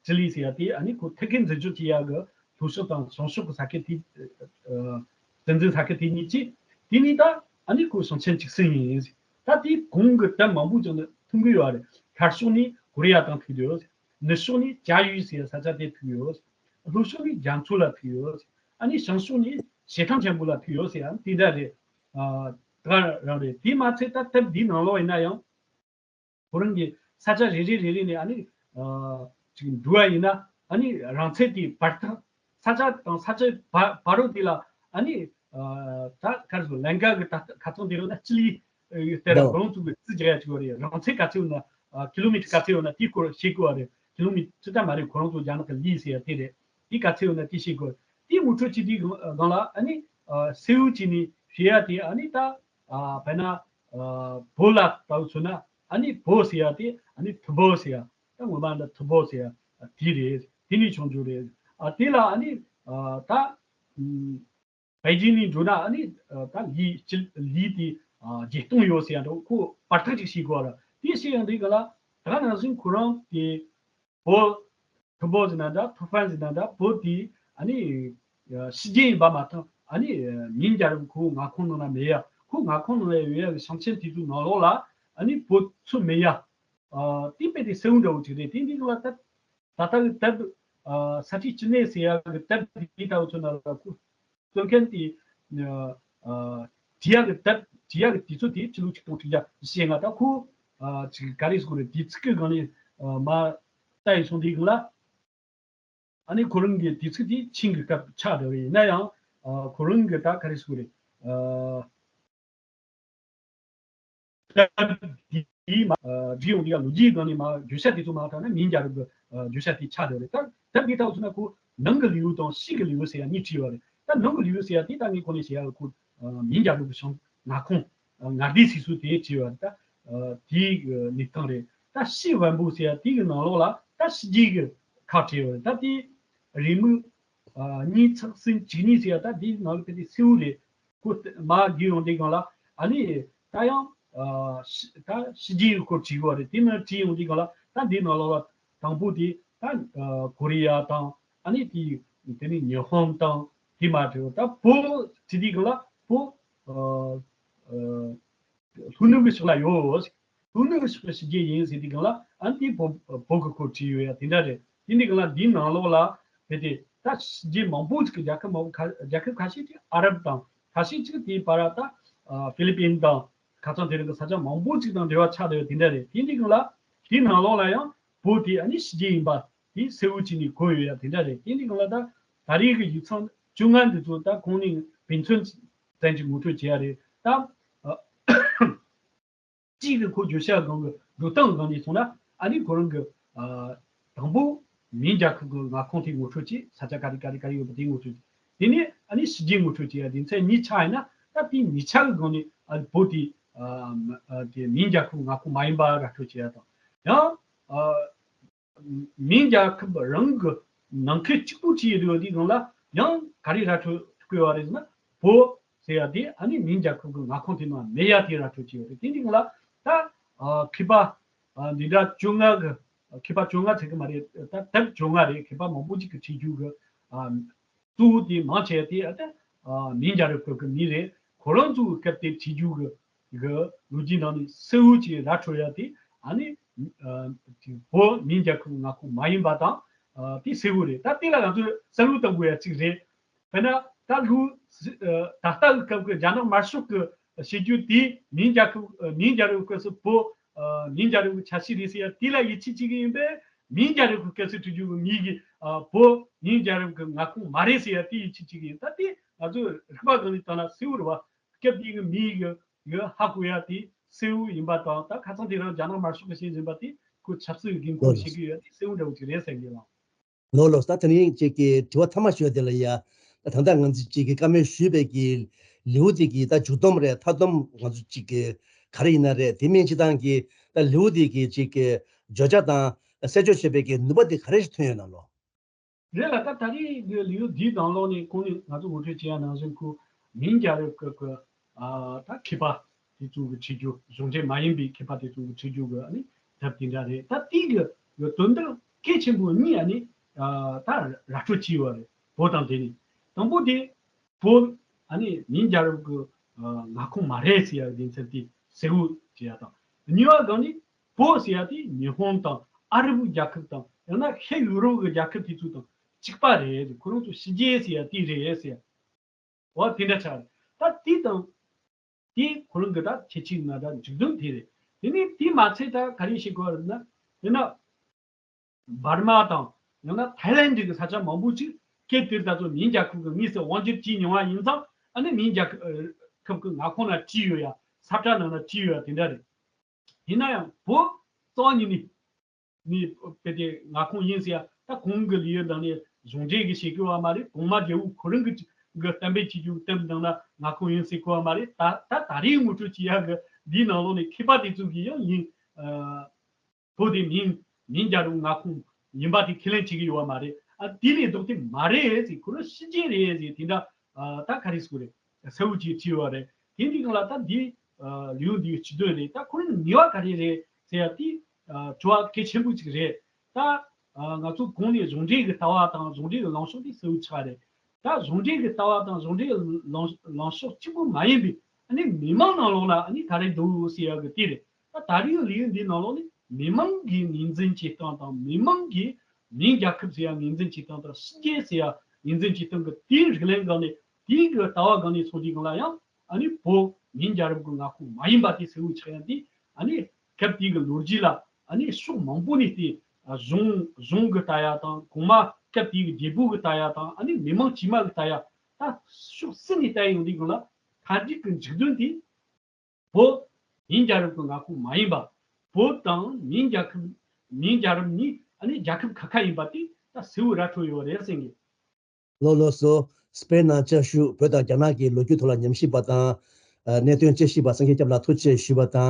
ཅི་ལི་ཟེར་ཡ་དེ་ཨ་ནི་ཁོ་ཐད་ཀའི་འཛིན་སྐྱོང་བྱེད་ཡ་གི་ལྷོ་ཕྱོགས་དང་བྱང་ཕྱོགས་ཀྱི་ས་ཁུལ་དེ་ཨ་སྲིད་འཛིན་ས་ཁུལ་དེ་གཉིས་ཀྱིས་དེ་ནི་ད་ཨ་ནི་ཁོ་ཞིང་ཆེན་གཅིག་སྲིད་ཡིན། ད་དེ་གོང་གི་དེབ་མང་པོ་ཅིག་ནི་མཐོང་གི་ཡོད་རེད། ཤར་ཕྱོགས་ནི་ཀོ་རི་ཡ་དང་ཐུག་ཡོད། ནུབ་ཕྱོགས་ནི་ཅ་ཡུས་ཟེར་ས་ཆ་དེ་ཐུག་ཡོད། ལྷོ་ཕྱོགས་ནི་རྒྱ་མཚོ་ལ་ཐུག་ཡོད། ཨ་ནི་བྱང་ཕྱོགས་ནི་ཞེ་ཐང་ཆེན་པོ་ལ་ཐུག་ཡོད་ཟེར་ཡང་དེ་འདྲ་རེད། ཨ་ད་ག་རང་རེད། དེ་མ་ཚད་ད་དེབ་འདིའི་ནང་ལོགས་ཡིན་ན་ཡང་ཁོ་རང་གི་ས་ཆ་རེ་རེ་རེ་རེ་ནས་ཨ་ནི་ཨ་ཅིག་འགྲོ་བ་ཡིན་ན་ཨ་ནི་རང་ཚད་དེ་བར་ཐག་ས་ཆ་དང་ས་ཆའི་བར་བར་རོ་དེ་ལ་ཨ་ནི་ཨ་ད་ག་རེ་ཟེར་ལན་ཀ་གི་ད་ཁ་ཚང་དེ་རོ་ན་སྤྱི་ལེ་ཡོད་དེ་ར་འདོ། གོང་ཚུགས་ཀྱི་རྩི་རྒྱག་ཡ་ཅིག་ཡོད་རེད། རང་ཚད་ག་ཚོད་ཡོད་ན་ཨ་ཀི་ལོ་མི་ཊར་ག་ཚོད་ཡོད་ན་དེའི་སྐོར་ཤེས་དགོས་པ་རེད། ཀི་ལོ་མི་ཊར་ད་མ་རེད། ཁོ་རང་ཚོ་རྒྱ་ནག་གི་ལི་ཟེར་ཡ་དེ་རེད། དེ་ག་ཚོད་ཡོད་ན་དེ་ཤེས་དགོས། དེ་ངོ་སྤྲོད་བྱེད་དུས་སྒང་ལ་ཨ་ནི་ཨ་སེའུ་ཅི་ནི་ཞེས་ཡ་དེ་ཨ་ནི་ད་ཨ་བས་ན་ ཨ་བོད་ལ་ལྟ་བུ་མཚོན་ན་ཨ་ནི་བོད་ཟེར་ཡ་དེ་ཨ་ནི་ཐུ་བོ་ཟེར་ཡ། ད་ངོ་མ་འདི་ཐུ་བོ་ཟེར་ཡ་དེ་རེད། དེ་ནས་བྱུང་རྒྱུ་རེད། ཨ་དེ་ལ་ཨ་ནི་ཨ་ད་ཨུམ་པེ་ཅིང་ནས་འགྲོ་ན་ཨ་ནི་ཨ་ད་ལི་ཅི་ལི་དེ་ཨ་བརྒྱད་སྟོང་ཡོད་ཟེར་ཡ་འདྲ་ཁོ་བར་ཐག་ཅིག་ཤེས་དགོས་ར། དེ་ཤེས་ཡ་འདི་ག་ལ་ད་ནང་བཞིན་ཁོ་རང་དེ་བོད་ཐུ་བོ་ཟེར་ན་འདྲ་ཐུ་ཧྥན་ཟེར་ན་འདྲ་བོད་དེ་ཨ་ནི་ཕྱི་རྒྱལ་ཡིན་པ་མ་གཏོགས་ཨ་ནི་མིང་རྒྱལ་རབས་ཁོ་མངའ་ཁོངས་ནང་ན་མེད་ཡ། ཁོ་མངའ་ཁོངས་ནང་ན་ཡོད་ཡ་གི་ཞིང་ཆེན་དེ་ཚོའི་ནང་ལོགས་ལ་ཨ་ནི་བོད་ཚུད་མེད་ཡ། ཨ་དེ་དཔེ་དེ་གསལ་བོ་འདྲ་བོ་ཅིག་རེད། དེ་འདི་ལ་ད་ད་ལྟ་གི་དེབ་ཨ་ས་ཁྲི་ཅི་ནས་ཟེར་ཡ་གི་དེབ་དེ་ལྟ་བུ་ཚོ་ན་ལ་ཁོ་རྩོམ་མཁན་དེ་ཨ་བྲིས་ཡག་གི་དེབ་བྲིས་ཡག་གི་དུས་ཚོད་དེ་ཕྱི་ལོ་ཆིག་སྟོང་དྲུག་བརྒྱ་ཞེ་ལྔ། ད་ཁོ་ཨ་ཅིག་ག་རེ་ཟེར་དགོས་རེད། དུས་ཚིགས་ཀྱི་སྒང་ནས་ཨ་མ་ལྟ་ཡི་སོང་དེའི་སྒང་ལ་ཨ་ནི་ཁོ་རང་གི་དུས་ཚིགས་དེ་ཆིངས་ཀྱི་སྐབས་ཆགས་བསྡད་པ་ཡིན་ན་ཡང་ཨ་ཁོ་རང་གི་ད་ག་རེ་ཟེར་དགོས་རེད། ཨ་དེབ་འདིའི་མ་ཨ་བྲིས་ཡོང་དུས་ཡང་ལོ་རྒྱུས་སྒང་ནས་མ་བརྗོད་བྱ་དེ་ཚོ་མ་དྲངས་ན་མིང་རྒྱལ་རབས་ཀྱི་ཨ་བརྗོད་བྱ་དེ་ཆགས་བསྡད་རེད། ད་དེབ་འདི་ལྟ་བུ་ཚོ་ན་ཁོ་ནང་གི་ལེའུ་དང་ཕྱི་གི་ལེའུ་ཟེར་ཡ་གཉིས་བྲིས་ཡོད་རེད། ད་ནང་གི་ལེའུ་ཟེར་ཡ་དེ་ད་ངས་གོང་ནས་བཤད་ཡ་ཁོ་ཨ་མིང་རྒྱལ་རབས་ཀྱི་བྱུང་མངའ་ཁོངས་ཨ་མངའ་སྡེ་ཟེར་ཚུལ་དེ་བྲིས་ཡོད་རེད། ད་ཨ་དེའི་གནས་སྟངས་རེད། ད་ཕྱི་བོན་པོ་ཟེར་ཡ་དེ་གི་ནང་ལོགས་ལ་ད་ཕྱི་རྒྱལ་གྱི་ཁག་བྲིས་ཡོད་རེད། ད་དེ་རེའུ་མིག་ཨ་གཉིས་ཚེག་ཟིན་བཅུ་གཉིས་ཟེར་ཡ་ད་དེའི་ནང་གི་དེ་དེ་གསལ་བོ་རེད། ཁོ་མར་བརྒྱུད་ཡོང་དུས་སྒང་ལ་ཨ་ནི་ད་ཡང་ཨ་ཕྱི་ད་ཕྱི་རྒྱལ་གྱི་སྐོར་བྲིས་ཡོད་རེད། དེ་ནང་བྲིས་ཡོང་དུས་སྒང་ལ་ད་འདིའི་ནང་ལོགས་ལ་དང་པོ་དེ་ད་ཨ་ཀོ་རི་ཡ་དང་ཨ་ནི་དེ་དེ་ནས་ཉི་ཧོང་དང་དེ་མ་བྲིས་ད་བོད་བྲིས་དུས་སྒང་ལ་བོད་ཨ་ཨ་ལྷོ་ནུབ་ཀྱི་ཕྱོགས་ལ་ཡོད། ལྷོ་ནུབ་ཕྱོགས་ཀྱི་ཕྱི་རྒྱལ་ཡིན་ཟེར་དུས་སྒང་ལ་ཨ་ནི་བོད་བོད་ཀྱི་སྐོར་བྲིས་ཡོད་ཡ་དེ་འདྲ་རེད། དེ་འདི་སྒང་ལ་འདིའི་ནང་ལོགས་ལ་བྱས་ཏེ་ད་ཕྱི་རྒྱལ་མང་པོ་ཅིག་གི་རྒྱལ་ཁབ་མང་པོ་ཁ་རྒྱལ་ཁབ་ཁ་ཤས་ཅིག་ཨ་རབ་དང་ཁ་ཤས་ཅིག་དེའི་བར་ད་ཨ་ཧྥི་ལི་པིན་དང་ཁ་སང་དེ་རིང་གི་ས་ཆ་མང་པོ་ཅིག་དང་འབྲེལ་བ་ཆགས་བསྡད་ཡོད་དེ་འདྲ་རེད། དེ་འདི་སྒང་ལ་དེའི་ནང་ལོགས་ལ་ཡང་བོད་དེ་ཨ་ནི་ཕྱི་རྒྱལ་ཡིན་པ་དེ་གསལ་བོ་བྱས་ནས་བཀོད་ཡོད་ཡ་དེ་འདྲ་རེད། དེ་འདི་སྒང་ལ་ད་ད་རེས་ཀྱི་ཡིག་ཚང་བཅོ་ལྔ་འདི་ཚོ་ད་གོང་ནས་བན་ཚོན་ཙམ་ཅིག་ངོ་སྤྲོད་བྱས་ཡ་རེད། ད་ཨ། གཅིག་གི་ཁོ་བརྗོད་བྱ་སྒང་གི་འགྲོ་སྟངས་སྒང་ནས་སོང་ན་ཨ་ནི་ཁོ་རང་གི་ཨ་དང་པོ་མིང་རྒྱལ་ཁབ་ཀྱི་མངའ་ཁོངས་དེ་ངོ་སྤྲོད་བྱས། ས་ཆ་ག་རེ་ག་རེ་ག་རེ་ཡོད་པ་དེ་ངོ་སྤྲོད་བྱས། དེ་ནས་ཨ་ནི་ཕྱི་རྒྱལ་ངོ་སྤྲོད་བྱས་ཡ་དེ་ཚན་གཉིས་ཆགས་ཡིན་ན་ད་དེ་གཉིས་ཆ་གི་སྒང་ནས་ཨ་བོད་དེ་ཨ་ཨ་དེ་མིང་རྒྱལ་ཁབ་མངའ་ཁོངས་མ་ཡིན་པ་ར་འཕྲོད་བྱས་ཡ་དང་ཡང་ཨ། མིང་རྒྱལ་ཁབ་རང་གི་ནང་ཁུལ་གཅིག་པུ་བྲིས་ཡོད་དུས་སྒང་ལ་ཡང་ག་རེ་ར་འཕྲོད་བཀོད་པ་རེད་ཟེར་ན་བོད་ཟེར་ཡ་དེ་ཨ་ནི་མིང་རྒྱལ་ཁབ་ཀྱི་མངའ་ཁོངས་དེ་ནང་མེད་ཡ་དེ་ར་འཕྲོད་ཀྱི་ཡོད་རེད། དེ་འདི་སྒང་ལ་ད་ཨ་མཁས་པ་ཨ་འདི་འདྲ་བཅོ་ལྔ་གི་མཁས་པ་བཅོ་ལྔ་ཚད་གི་མ་རེད། ད་དེབ་བཅོ་ལྔ་རེད། མཁས་པ་མང་པོ་ཅིག་གིས་བྲིས་རྒྱུ་གི་ཨ་གཙོ་བོ་དེ་མང་ཆེ་བ་དེ་ཨ་ད་ཨ་མིང་རྒྱལ་རབས་སྐབས་ཀྱི་མི་རེད། ཁོ་རང་ཚོའི་སྐབས་དེ་བྲིས་རྒྱུ་གི་གི་ལོ་རྒྱུས་ནང་ནས་གསལ་བོ་ཅིག་ར་འཕྲོད་ཡ་དེ་ཨ་ནི་ཨ་བོད་མིང་རྒྱལ་ཁབ་མངའ་ཁོངས་མ་ཡིན་པ་དང་ཨ་དེ་གསལ་བོ་རེད། ད་དེ་ལ་ང་ཚོས་བསམ་བློ་གཏོང་དགོས་ཡ་གཅིག་རེད། དཔེར་ན་ད་ལོ་ཨ་ད་ལྟ་གི་སྐབས་ཀྱི་རྒྱ་ནག་དམར་ཤོག་གི་བྱེད་རྒྱུ་དེ་མིང་རྒྱལ་ཁབ་ཨ་མིང་རྒྱལ་རབས་སྐབས་སུ་བོད་ཨ་མིང་རྒྱལ་རབས་ཀྱི་ཆ་ཤས་རེད་ཟེར་ཡ་དེ་ལ་ཡིད་ཆེས་བྱེད་ཀྱི་ཡིན་པས། མིང་རྒྱལ་རབས་ཀྱི་སྐབས་སུ་བྲིས་རྒྱུ་གི་མི་གིས་ཨ་བོད་མིང་རྒྱལ་རབས་ཀྱི་མངའ་ཁོངས་མ་རེད་ཟེར་ཡ་དེ་ཡིད་ཆེས་བྱེད་ཀྱི་ཡིན། ད་དེ་ང་ཚོས་རིག་པ་སྒང་ནས་བལྟས་ན་གསལ་བོ་རེད་བ། སྐབས་དེའི་གི་མི་གི་གི་ཧ་གོ་ཡ་དེ་གསལ་བོ་ཡིན་པ་དང་། ད་ཁ་སང་དེ་རིང་རྒྱ་ནག་དམར་ཤོག་གི་བྱས་ཟིན་པ་དེ་ཁོ་ཆབ་སྲིད་ཀྱི་འགན་ཁུར་བཞེས་ཀྱི་ཡོད་དེ་གསལ་བོ་འདྲ་བོ་ཅིག་རེད་བསམ་གྱི་ལགས། ལོ་ལོ་ད་དེ་ནས་ཅིག་གི་དྲི་བ་མཐའ་མ་ཞུ་བ་དེ་ལ་ཡ། ད་ད་ལྟ་ང་ཚོས་ཅིག་གི་བཀའ་མོལ་ཞུས་པའི་གི་ལེའུ་དེ་གི་ད་མཇུག་སྡོམ་རེད། མཐའ་སྡོམ་ང་ཚོ་ཅིག་གི་ག་རེ་ཡིན་ན་རེད། དེ་མིན་སྤྱིར་བཏང་གི་ད་ལེའུ་དེ་གི་ཅིག་གི་བརྗོད་བྱ་དང་གསལ་བརྗོད་བྱེད་པའི་གི་ནུས་པ་དེ་ག་རེ་ཞིག་ཐོན་ཡོད་ན་ལོ། རེད་ལ། ད་ད་རེས་ཀྱི་ལེའུ་འདིའི་ནང་ལོགས་ནས་གོང་ནས་ང་ཚོ་ངོ་སྤྲོད་བྱས་ཡ་ནང་བཞིན་ཁོ་མིང་རྒྱལ་རབས་སྐབས་ཀྱི་ཨ་ད་མཁས་པ་དེ་ཚོ་གི་བྲིས་རྒྱུ། གཞུང་འབྲེལ་མ་ཡིན་པའི་མཁས་པ་དེ་ཚོ་གི་བྲིས་རྒྱུ་གི་ཨ་ནི་དེབ་དེ་འདྲ་རེད། ད་དེའི་གི་དོན་དག་གལ་ཆེན་པོ་གཉིས་ཨ་ནི་ཨ་ད་ར་སྤྲོད་བྱས་ཡོད་རེད། བོད་དང་དེ་ནི་དང་པོ་དེ་བོད་ཨ་ནི་མིང་རྒྱལ་རབས་ཀྱི་ཨ་མངའ་ཁོངས་མ་རེད་ཟེར་ཡ་གི་ཚུལ་དེ་གསལ་བོ་བྱེད་ཡ་དང་། གཉིས་པ་སྒང་ནི་བོད་ཟེར་ཡ་དེ་ཉི་ཧོང་དང་ཨ་རབ་རྒྱལ་ཁབ་དང་ཡང་ན་ཤར་ཡུ་རོབ་ཀྱི་རྒྱལ་ཁབ་དེ་ཚོ་དང་གཅིག་པ་རེད། ཁོ་རང་ཚོ་ཕྱི་རྒྱལ་ཟེར་ཡ་དེ་རེད་ཟེར་ཡ། འོ་དེ་འདྲ་ཆགས་རེད། ད་དེ་དང་དེ་ཁོ་རང་གི་ད་ཁྱད་ཆོས་ང་ད་མཇུག་སྡོམ་དེ་རེད། དེ་ནས་དེ་མ་ཚད་ད་ག་རེ་བཤད་དགོས་རེད་ན། དཔེར་ན། འབར་མ་དང་ཡང་ན་ཐའི་ལན་འདི་གི་ས་ཆ་མང་པོ་ཅིག་སྐབས་དེར་ད་ཚོ་མིང་རྒྱལ་ཁབ་ཀྱི་དངོས་སུ་དབང་སྒྱུར་བྱས་མྱོང་བ་ཡིན་ཙང་ཨ་ནི་མིང་རྒྱལ་ཁབ་ཁབ་ཀྱི་མངའ་ཁོངས་ན་བྲིས་ཡོད་ཡ། ས་བཀྲ་ནང་ན་བྲིས་ཡོད་ཡ་དེ་འདྲ་རེད། ཡིན་ན་ཡང་བོད་རྩ་བ་ཉིད་ནས་ནི་དཔེ་དེ་མངའ་ཁོངས་ཡིན་ཟེར་ཡ། ད་གོང་གི་ལེའུ་ནང་ནས་གཞུང་འབྲེལ་གྱི་བཤད་ཀྱི་ཡོད་མ་རེད། གོང་མ་རྒྱལ་པོ་ཁོ་རང་གི་གི་གཏན་འབེབས་བྱེད་རྒྱུ་གི་དེབ་ནང་ན་མངའ་ཁོངས་ཡིན་ཟེར་གྱི་ཡོད་མ་རེད། ད་ད་ད་རེས་ངོ་སྤྲོད་བྱེད་ཡ་གི་ འདིའི་ནང་ལོགས་ནས་མཁས་པ་དེ་ཚོ་གིས་ཡང་ཡིན། ཨ། བོད་དེ་མིན་མིན་རྒྱལ་རབས་མངའ་ཁོངས་ཡིན་པ་དེ་ཁས་ལེན་བྱེད་ཀྱི་ཡོད་པ་མ་རེད། ཨ། དེ་ལས་ལྡོག་སྟེ་མ་རེད་ཟེར། ཁོ་རང་ཕྱི་རྒྱལ་རེད་ཟེར། དེ་འདྲ། ཨ། ད་ག་རེ་ཟེར་དགོས་རེད། གསལ་བོ་ཅིག་བྲིས་ཡོད་རེད། དེ་འདི་སྒང་ལ་ད་འདི། ཨ། ལེའུ་འདིའི་སྤྱི་དོན་རེད། ད་ཁོ་རང་ནུས་པ་ག་རེ་རེད་ཟེར་ཡ་དེ། ཨ། དྲི་བ་གལ་ཆེན་པོ་ཅིག་རེད། ད། ཨ། ང་ཚོ་གོང་ནས་གཞུང་འབྲེལ་གྱི་ལྟ་བ་དང་གཞུང་འབྲེལ་གྱི་ལངས་ཕྱོགས་དེ་གསལ་བོ་ཆགས་རེད། ད་གཞུང་འབྲེལ་གྱི་ལྟ་བ་དང་གཞུང་འབྲེལ་གྱི་ལངས་ལངས་ཕྱོགས་གཅིག་པུ་མ་ཡིན་པའི་ཨ་ནི་མི་མང་ནང་ལོགས་ལ་ཨ་ནི་ག་རེ་འདུག་ཟེར་ཡ་གི་དེ་རེད། ད་ད་རེས་ཀྱི་ལེའུ་འདིའི་ནང་ལོགས་ནི་མི་མང་གི་ངོས་འཛིན་བྱེད་སྟངས་དང་། མི་མང་གིས་མིང་རྒྱལ་ཁབ་ཟེར་ཡ་ངོས་འཛིན་བྱེད་སྟངས་དང་། ཕྱི་རྒྱལ་ཟེར་ཡ་ངོས་འཛིན་བྱེད་སྟངས་ཀྱི་དེའི་རིགས་ལམ་སྒང་ནས། དེའི་གི་ལྟ་བ་སྒང་ནས་སོང་དུས་སྒང་ལ་ཡང་ཨ་ནི་བོད་མིན་རྒྱལ་རབས་ཀྱི་མངའ་ཁོངས་མ་ཡིན་པ་དེ་གསལ་བོ་ཆགས་ཡ་དེ། ཨ་ནི་སྐབས་དེའི་གི་ལོ་རྒྱུས་ལ་ཨ་ནི་ཕྱོགས་མང་པོ་ནས་དེ། ཨ། གཞུང་གཞུང་གི་ལྟ་ཡ་དང་། གོང་མ་སྐབས་དེའི་གི་རྒྱལ་པོ་གི་ལྟ་ཡ་དང་། ཨ་ནི་མི་མང་དཀྱུས་མ་གི་ལྟ་ཡ། ད་ཕྱོགས་གསུམ་ནས་ལྟ་ཡ་ཡོང་དུས་སྒང་ལ་མཐའ་འབྲས་ཀྱི་མཇུག་དོན་དེ། བོད་མིན་རྒྱལ་རབས་ཀྱི་མངའ་ཁོངས་མ་ཡིན་པ། བོད་དང་མིན་རྒྱལ་ཁབ། མིན་རྒྱལ་རབས་གཉིས་ཨ་ནི་རྒྱལ་ཁབ་ཁ་ཁ་ཡིན་པ་དེ་ད་གསལ་བོ་ར་འཕྲོད་ཡོད་རེད་ཟེར་གི། ལགས་ལགས་སོ། སྤེན་ནང་བཅར་བཞུགས་བོད་དང་རྒྱ་ནག་གི་ལོ་རྒྱུས་ཐོག་ལ་ཉམས་ཞིབ་པ་དང་། ཨ། གནད་དོན་དཔྱད་ཞིབ་པ་སངས་རྒྱས་སྐྱབས་ལགས་ཐུགས་རྗེ་ཆེ་ཞུས་པ་དང་།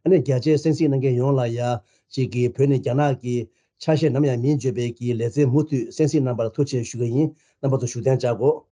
ཨ་ནི་རྒྱ་ཆེའི་གསན་གཟིགས་གནང་མཁན་ཡོངས་ལ་ཡ་གཅིག་གིས་བོད་ནས་རྒྱ་ནག་གི་ཆ་ཤས་ནམ་ཡང་མིན་བརྗོད་པའི་གི་ལེ་ཚན་མུ་མཐུད་གསན་གཟིགས་གནང་བར་ཐུགས་རྗེ་ཆེ་ཞུ་གི་ཡིན། རྣམ་པ་ཚོ་བཞུགས་གདན་འཇགས་དགོས།